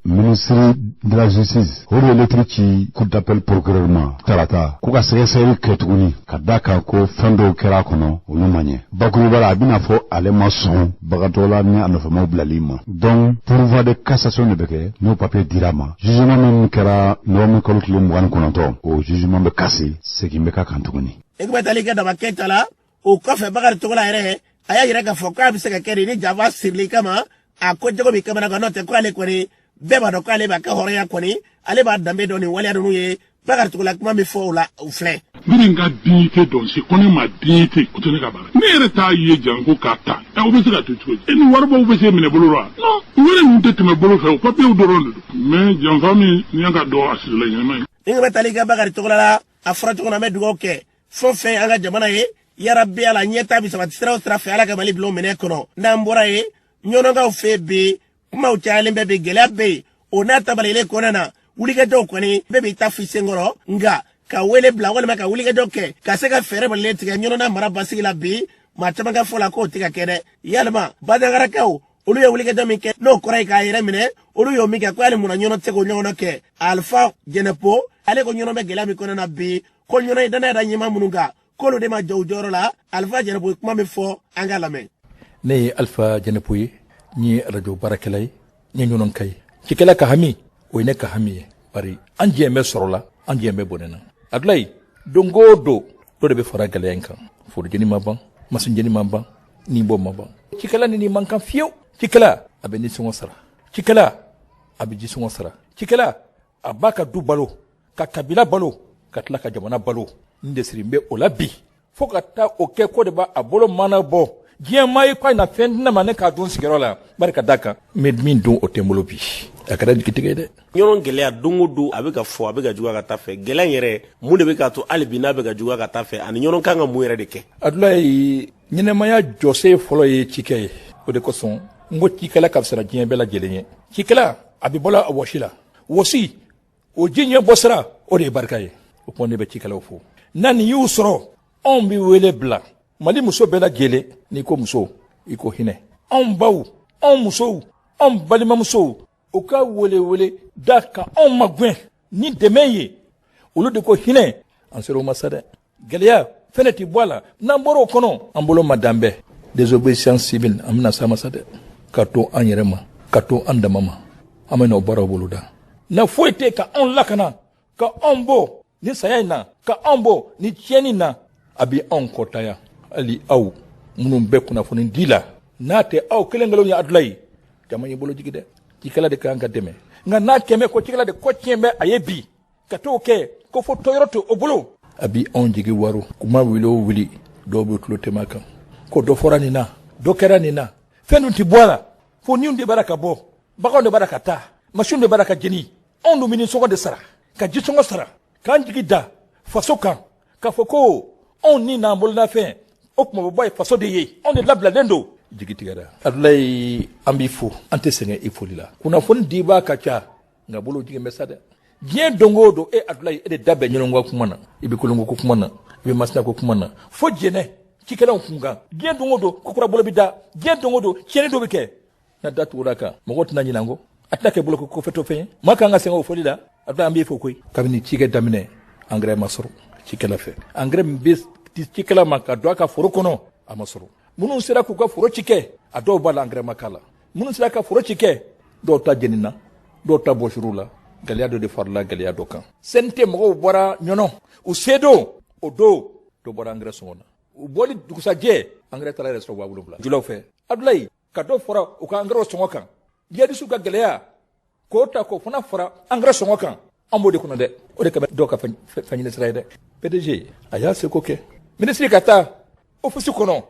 ministre de la justice o de ye lettre ci cour d'appel procureur ma tarata ko ka sɛgɛsɛgɛli kɛ tuguni ka da kan ko fɛn dɔw kɛra a kɔnɔ, olu ma ɲɛ. Bakuruba la, a bɛna fɔ ale ma sɔn Bakari Togola ni a nɔfɛmaw bilali ma. Donc pourvoi de cassation de bɛ kɛ. N'o papier dira a ma, jugement min kɛra novembre kalo tile 29, o jugement bɛ casser, segin bɛ k'a kan tuguni. E bɛ tali kɛ Daba Keyita la. O kɔfɛ, Bakari Togola yɛrɛ a y'a yira k'a fɔ k'a bɛ se ka kɛ de ni janfa sirili kama a ko jago b'i kamana kan. N'o tɛ, k'ale kɔni bɛɛ b'a dɔn k'ale b'a ka hɔrɔnya kɔni, ale b'a danbe dɔn. Nin waleya ninnu ye Bakari Togola kuma min fɔ o la, o filɛ. Ne bɛ n ka dignité dɔn, je connais ma dignité. O tɛ ne ka baara. Ne yɛrɛ t'a ye janko k'a ta. Ɛ, o bɛ se ka to cogo di? E ni waribaw bɛ se minɛ bolo la? Non, wari ninnu tɛ tɛmɛ bolo fɛ, o papiyew dɔrɔn de don. Mais janfa min ni yan ka dɔn, a sirila ɲɛnama ye. Ni bɛ tali kɛ Bakari Togola la, a fɔra cogo min na, an bɛ dugawu kɛ fɛn o fɛn an ka jamana ye, yarabi Ala, ɲɛta bɛ sabati sira o sira fɛ, Ala ka Mali bila o minɛ kɔnɔ. N'an bɔra yen, Ɲɔnɔnkaw fɛ bi, kumaw cayalen bɛ bi, gɛlɛya bɛ yen. O n'a tabalilen kɔnɔna na, wulikajɔw kɔni bɛɛ b'i ta f'i senkɔrɔ, nka ka wele bila walima ka wulikajɔ kɛ ka se ka fɛɛrɛ balilen tigɛ Ɲɔnɔna mara basigi la bi, maa caman ka fɔ la k'o tɛ ka kɛ dɛ. Yalima Bajangarakaw, olu ye wulikajɔ min kɛ, n'o kɔrɔ ye k'a yɛrɛ minɛ, olu y'o min kɛ, ko hali munna Ɲɔnɔ tɛ se k'o ɲɔgɔnna kɛ? Alifa Jɛnɛpo, ale ko Ɲɔnɔ bɛ gɛlɛya min kɔnɔna na bi, ko Ɲɔnɔ ye danaya da ɲɛmaa minnu kan, k'olu de ma jɔ u jɔyɔrɔ la. Alifa Jɛnɛpo ye kuma min fɔ, an ka lamɛn. Ne ye Alifa Jɛnɛpo ye, n ye arajo baarakɛla ye, n ye Ɲɔnɔnka ye. Cikɛla ka hami, o ye ne ka hami ye, bari an jɛ bɛ sɔrɔ la, an jɛ bɛ bɔnɛ na. Abulayi, don o don dɔ de bɛ fara gɛlɛya in kan. Forojeni ma ban, masinjeni ma ban, nibɔ ma ban. Cikɛla ni nin man kan fiyewu. Cikɛla a bɛ nisɔngɔ sara, cikɛla a bɛ jisɔngɔ sara, cikɛla a b'a ka du balo, ka kabila balo, ka tila ka jamana balo. N de siri bɛ o la bi fo ka taa o kɛ ko de b'a bolo mana bɔ diɲɛ maa ye k'a na fɛn di ne ma ne k'a dun sigiyɔrɔ la. Bari ka d'a kan, n bɛ min dun, o tɛ n bolo bi. A kɛra jigitigɛ ye dɛ. Ɲɔnɔ gɛlɛya, don o don a bɛ ka fɔ, a bɛ ka juguya ka taa fɛ. Gɛlɛya in yɛrɛ, mun de bɛ k'a to hali bi n'a bɛ ka juguya ka taa fɛ, ani Ɲɔnɔ kan ka mun yɛrɛ de kɛ? Abudulayi, ɲɛnamaya jɔsen fɔlɔ ye cikɛ ye. O de kosɔn n ko cikɛla ka fisa diɲɛ bɛɛ lajɛlen ye. Cikɛla a bɛ bɔla a wɔsi la, wɔsi o ji ɲɛ bɔ sira, o de ye barika ye. O kuma, ne bɛ cikɛlaw fo n'a nin y'u sɔrɔ. Anw bɛ wele bila Mali muso bɛɛ lajɛlen. N'i ko muso, i ko hinɛ. Anw baw, anw musow, anw balimamusow, u ka wele wele da ka anw magɛn ni dɛmɛ ye. Olu de ko hinɛ. An sera o ma sa dɛ. Gɛlɛya fɛnɛ tɛ bɔ a la. N'an bɔra o kɔnɔ, an bolo ma dan bɛɛ désobéissance civile, an bɛna s'a ma sa dɛ. Ka to an yɛrɛ ma, ka to an dama ma, an bɛna o baaraw boloda. Na foyi tɛ ka anw lakana, ka anw bɔ ni saya in na, ka anw bɔ ni tiɲɛni na. A bɛ anw kɔtaya. Hali aw minnu bɛ kunnafoni di la, n'a tɛ aw kelen kelenw ye, Adulayi, jama y'i bolo jigi dɛ. Cikɛla de ka kan ka dɛmɛ, nka n'a kɛmɛ ko cikɛla de ko tiɲɛ bɛ a ye bi, ka t'o kɛ ko fo tɔyɔrɔ tɛ o bolo, a bi anw jigi waro. Kuma wuli o wuli, dɔw bɛ tulo tɛmɛ kan ko dɔ fɔra nin na, dɔ kɛra nin na. Fɛn dun tɛ bɔ a la fo niw de b'a ka bɔ, baganw de b'a ka taa, masiw de b'a ka jeni. Anw dun bɛ nisɔngɔ de sara, ka jisɔngɔ sara, k'an jigi da faso kan k'a fɔ ko anw ni n'an bololafɛn o kuma bɛ bɔ ye faso de ye. Anw de labilalen don, jigi tigɛra. Adulayi, an b'i fo, an tɛ sɛgɛn i foli la. Kunnafoni dibaa ka ca, nka bolo jigin bɛ sa dɛ. Diɲɛ don o don, e Adulayi, e de da bɛ Ɲɔnɔnka kuma na, i bɛ Kolongo ko kuma na, i bɛ Masina ko kuma na, fo Jɛnɛ cikɛlaw kun kan. Diɲɛ don o don, ko kura bolo bɛ da. Diɲɛ don o don, tiɲɛni dɔ bɛ kɛ. Na da tugura kan, mɔgɔw tɛna ɲinɛ an kɔ, a tɛna kɛ bolo ko kɔfɛtɔ fɛn ye. Maa kan ka sɛgɛn o fɔli la. Adulayi, an b'i fo koyi. Kabini cikɛ daminɛ, angɛrɛ ma sɔrɔ cikɛla fɛ. Angɛrɛ min bɛ di cikɛla ma ka don a ka foro kɔnɔ, a ma sɔrɔ. Minnu sera k'u ka foro cikɛ, a dɔw b'a la angɛrɛ ma k'a la. Minnu sera ka foro cikɛ, dɔw ta jenina, dɔw ta bɔsir'u la. Gɛlɛya dɔ de farala gɛlɛya dɔ kan. CNT mɔgɔw bɔra Ɲɔnɔ, u sedon o don, dɔ bɔra angɛrɛ sɔngɔ na. U bɔli dugusajɛ, angɛrɛ taara yɛrɛ sɔrɔ 7000 julaw fɛ. Abudulayi, ka dɔ fara u ka angɛrɛw sɔngɔ kan, jihadisiw ka gɛlɛya k'o ta k'o fana fara angɛrɛ sɔngɔ kan, an b'o de kɔnɔ dɛ. O de kɛmɛ dɔw ka fɛn ɲini sira ye dɛ. PDG a y'a seko kɛ, minisiri ka taa ofisi kɔnɔ,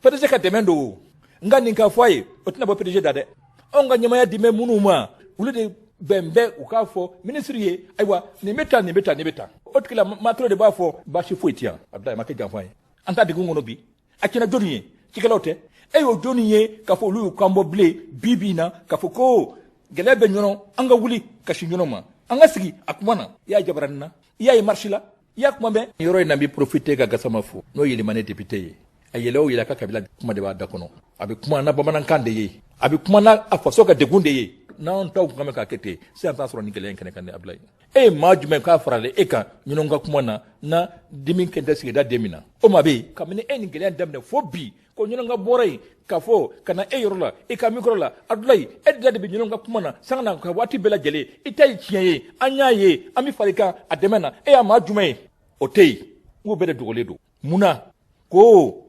PDG ka dɛmɛ don, nka nin ka fɔ a ye, o tɛna bɔ PDG da dɛ. Anw ka ɲɛmaaya di bɛ minnu ma, olu de bɛn bɛ u k'a fɔ minisiri ye, ayiwa, nin bɛ tan, nin bɛ tan, nin bɛ tan. O tigila maa de b'a fɔ baasi foyi tɛ yan. Abudulayi, ma kɛ janfa ye, an t'a degun kɔnɔ bi. A tiɲɛna jɔnni ye? Cikɛlaw tɛ. E y'o jɔnni ye k'a fɔ olu y'u kan bɔ bilen bi bi in na k'a fɔ ko gɛlɛya bɛ ɲɔnɔ, an ka wuli ka si ɲɔnɔ ma, an ka sigi a kuma na? I y'a jabaranin na, i y'a ye marche la, i y'a kuma mɛn. Yɔrɔ in na, n bɛ profiter ka Gasama fo, n'o ye Yélimané député ye. A yɛlɛ o yɛlɛ, a ka kabila kuma de b'a da kɔnɔ. A bɛ kuma na bamanankan de ye, a bɛ kuma na a faso ka degun de ye. N'an taw kun bɛ k'a kɛ ten sisan, t'a sɔrɔ ni gɛlɛya in kɛnɛ kan. Ne Abulayi, e ye maa jumɛn k'a faralen e kan ɲɔnɔ ka kuma na na dimi kɛn tɛ sigida den min na? O maa bɛ yen kabini e ni gɛlɛya in daminɛ fo bi, ko ɲɔnɔ ka bɔra yen k'a fɔ ka na e yɔrɔ la, i ka micro la. Abudulayi, e da de bɛ ɲɔnɔ ka kuma na sanga na ka waati bɛɛ lajɛlen. I ta ye tiɲɛ ye, an y'a ye, an bɛ fara i kan a dɛmɛ na. E y'a maa jumɛn ye? O tɛ yen. N k'o bɛɛ de dogolen don. Mun na ko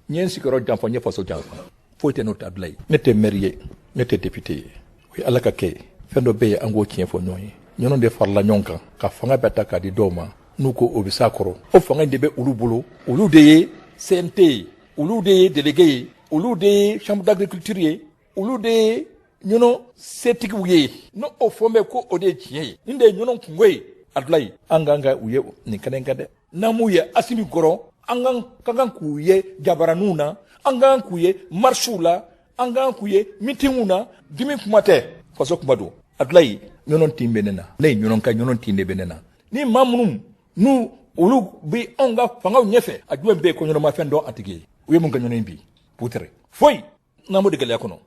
n ye n sigiyɔrɔ janfa, n ye faso janfa? Foyi tɛ n'o tɛ. Abudulayi, ne tɛ maire ye, ne tɛ député ye, o ye Ala ka kɛ ye. Fɛn dɔ bɛ yen, an k'o tiɲɛ fɔ ɲɔgɔn ye. Ɲɔnɔ de farala ɲɔgɔn kan ka fanga bɛɛ ta k'a di dɔw ma, n'u ko o bɛ s'a kɔrɔ. O fanga in de bɛ olu bolo. Olu de ye CNT ye, olu de ye délégué ye, olu de ye chambre d'agriculture ye, olu de ye ɲɔnɔ setigiw ye. N'o o fɔ bɛ ko o de ye tiɲɛ ye, nin de ye ɲɔnɔ kungo ye. Abudulayi, an kan ka u ye nin kɛnɛ kan dɛ. N'an m'u ye Asimi kɔrɔ, an ka kan k'u ye jabaraninw na, an ka kan k'u ye marisiw la, an ka kan k'u ye mitinw na. Dimi kuma tɛ, faso kuma don. Abudulayi, ɲɔnɔ tin bɛ ne na, ne ye ɲɔnɔ ka ɲɔnɔ tin de bɛ ne na. Ni maa minnu n'u olu bɛ anw ka fangaw ɲɛfɛ, a jumɛn bɛ yen ko ɲɔnɔmafɛn dɔn a tigi ye? U ye mun kɛ ɲɔnɔ in bi putere? Foyi. N'an b'o de gɛlɛya kɔnɔ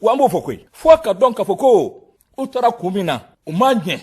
wa, an b'o fɔ koyi, fo ka dɔn k'a fɔ ko u taara kun min na, u m'a ɲɛ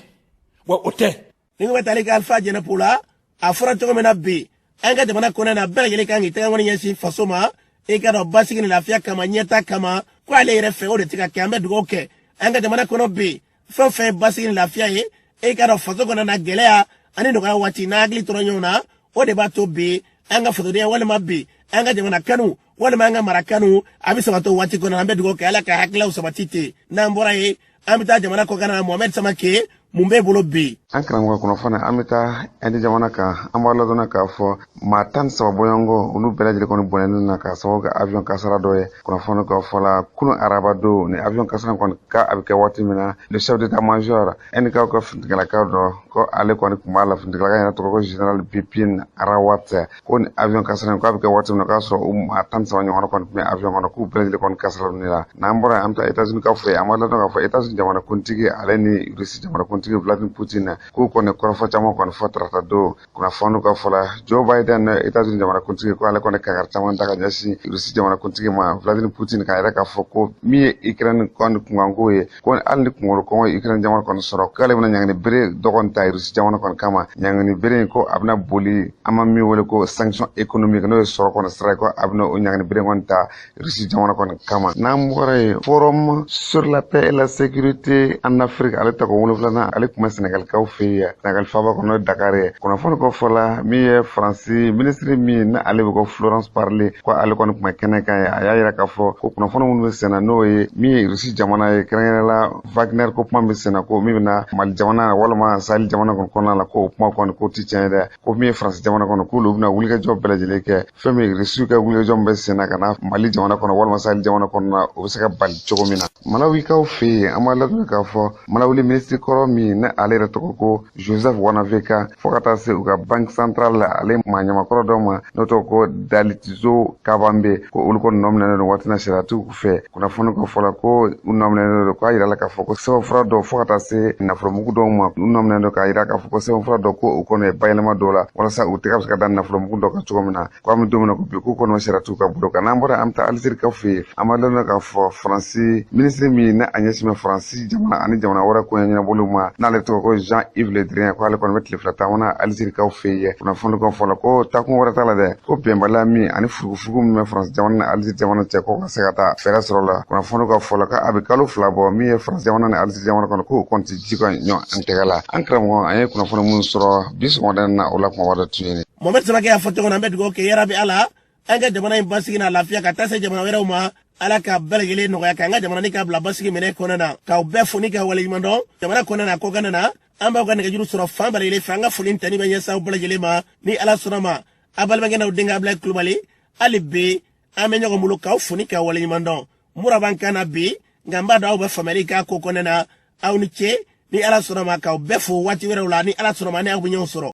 wa, o tɛ. Ni ko bɛ tali kɛ Alifa Jɛnɛpo la, a fɔra cogo min na bi, an ka jamana kɔnɔ na, bɛɛ lajɛlen kan k'i tɛgɛ kɔni ɲɛsin faso ma, i ka dɔn basigi ni lafiya kama, ɲɛta kama, ko ale yɛrɛ fɛ o de tɛ ka kɛ. An bɛ dugawu kɛ an ka jamana kɔnɔ bi, fɛn fɛn ye basigi ni lafiya ye, i ka dɔn faso kɔnɔ na, gɛlɛya ani nɔgɔya waati, n'a hakili tora ɲɔgɔn na, o de b'a to bi an ka fasodenya, walima bi an ka jamana kanu, walima an ka mara kanu, a bɛ sabati o waati kɔnɔ. An bɛ dugawu kɛ Ala ka hakililaw sabati ten. N'an bɔra yen, an bɛ taa jamana kɔkan na. Mohamɛd Samake, mun b'e bolo bi? An karamɔgɔ, kunnafoni, an bɛ taa Ɛndi jamana kan. An b'a ladɔnna k'a fɔ maa 13 bɔɲɔgɔnko, olu bɛɛ lajɛlen kɔni bɔnɛnen na k'a sababu kɛ avion kasara dɔ ye. Kunnafoni ka fɔ la, kunun araba don ni avion kasara kɔni ka a bɛ kɛ waati min na, le chef d'état major Ɛndikaw ka finitigilakaw dɔ ko ale kɔni tun b'a la. Finitigilaka yɛrɛ tɔgɔ ko général Bipin Rawat. Ko ni avion kasara ko a bɛ kɛ waati min na, k'a sɔrɔ u maa 13 ɲɔgɔn kɔni tun bɛ avion kɔnɔ, k'u bɛɛ lajɛlen kɔni kasara ne la. N'an bɔra yen, an bɛ taa États-Unis ka fɛ yen. An b'a ladɔn k'a fɔ États-Unis jamanakuntigi ale ni Russie jamanakuntigi Vladimir Poutine, k'u kɔni kɔrɔfɔ caman kɔni fɔ tarata don. Kunnafoniw ka fɔ la, Joe Biden, États-Unis jamanakuntigi, ko ale kɔni kangari caman ta ka ɲɛsin Russie jamanakuntigi ma Vladimir Poutine, k'a yɛrɛ k'a fɔ ko min ye Ukraine kɔni kunkanko ye, ko hali ni kunkolo kɔngɔ ye Ukraine jamana kɔni sɔrɔ, k'ale bɛna ɲangini bere dɔ kɔni ta Russie jamana kɔni kama. Ɲangini bere in, ko a bɛna boli an ma min wele ko sanction économique, n'o ye sɔrɔ kɔni sira ye, ko a bɛna o ɲangini bere kɔni ta Russie jamana kɔni kama. N'an bɔra yen, forum sur la paix et la sécurité en Afrique, ale tɔgɔ wolonfilanan, ale tun bɛ Sénégalikaw fɛ yen, Sénégal faaba kɔnɔ Dakar ye. Kunnafoni kɔ fɔla, min ye Faransi minisiri min ni ale bɛ ko Florence Parly, ko ale kɔni tun bɛ kɛnɛ kan ye. A y'a yira k'a fɔ ko kunnafoni minnu bɛ senna, n'o ye min ye Russie jamana ye, kɛrɛnkɛrɛnnenya la Wagner ko kuma bɛ senna, ko min bɛna Mali jamana walima Sahel jamana kɔni kɔnɔna la, ko o kuma kɔni ko ti tiɲɛ ye dɛ. Ko min ye Faransi jamana kɔnɔ, k'olu bɛna wulikajɔ bɛɛ lajɛlen kɛ, fɛn min Russie ka wulikajɔ min bɛ senna ka na Mali jamana kɔnɔ walima Sahel jamana kɔnɔna na, o bɛ se ka bali cogo min na. Malawikaw fɛ yen, an b'a ladɔnniya k'a fɔ Malawi minisiri kɔrɔ min ni ale yɛrɛ tɔgɔ ko Joseph Mwanaveka, fo ka taa se u ka banque centrale la, ale maa ɲamakɔrɔ dɔ ma n'o tɔgɔ ko Dalitso Kabambe, ko olu kɔni nɔ minɛnen don waati na sariyatigiw fɛ. Kunnafoni ka fɔ la, ko u nɔ minɛnen don, k'a yira la k'a fɔ ko sɛbɛnfura dɔw, fo ka taa se nafolomugu dɔw ma, u nɔ minɛnen don, k'a yira k'a fɔ ko sɛbɛnfura dɔw, ko u kɔni ye bayɛlɛma dɔw la walasa u tɛgɛ bɛ se ka da nafolomugu dɔ kan cogo min na. Ko an bɛ don min na ko bi, k'u kɔni bɛ sariyatigiw ka bolo kan. N'an bɔra, an bɛ taa Alizerikaw fɛ yen. An b'a ladɔnniya k'a fɔ Faransi minisiri min ni a ɲɛsin bɛ Faransi jamana ani jamana wɛrɛ ko ɲɛnabɔliw ma, n'ale tɔgɔ ko Jean Yves Le Drian, ko ale kɔni bɛ tile 2 taama na Alizerikaw fɛ yen. Kunnafoni ka fɔ la, ko taakun wɛrɛ t'a la dɛ, ko bɛnbaliya min ani furugufurugu min bɛ Faransi jamana ni Alizeri jamana cɛ, ko ka se ka taa fɛɛrɛ sɔrɔ la. Kunnafoni ka fɔ la, k'a bɛ kalo 2 bɔ, min ye Faransi jamana ni Alizeri jamana kɔnɔ, k'o kɔni tɛ ji ka ɲɔgɔn tɛgɛ la. An karamɔgɔ, an ye kunnafoni minnu sɔrɔ bi sɔgɔmada in na, o la kumaba dɔ tun ye. Mohamɛd Samake y'a fɔ cogo min na, an bɛ dugawu kɛ yarabi Ala an ka jamana in basigi n'a lafiya ka taa se jamana wɛrɛw ma. Ala ka bɛɛ lajɛlen nɔgɔya k'an ka jamana ni k'a bila basigi minɛ kɔnɔna na. K'aw bɛɛ fo ni ka waleɲuman dɔn jamana kɔnɔna na, kɔkan na, an b'aw ka nɛgɛjuru sɔrɔ fan bɛɛ lajɛlen fɛ. An ka foli tani bɛ ɲɛsin aw bɛɛ lajɛlen ma. Ni Ala sɔnna ma, a balimakɛ n'aw denkɛ Abulayi Kulubali, hali bi an bɛ ɲɔgɔn bolo k'aw fo ni ka waleɲuman dɔn. Mura b'an kan na bi, nka n b'a dɔn aw bɛ faamuyali k'a ko kɔnɔna na. Aw ni ce. Ni Ala sɔnna ma, k'aw bɛɛ fo waati wɛrɛw la. Ni Ala sɔnna ma, ni aw bɛ ɲɔgɔn sɔrɔ.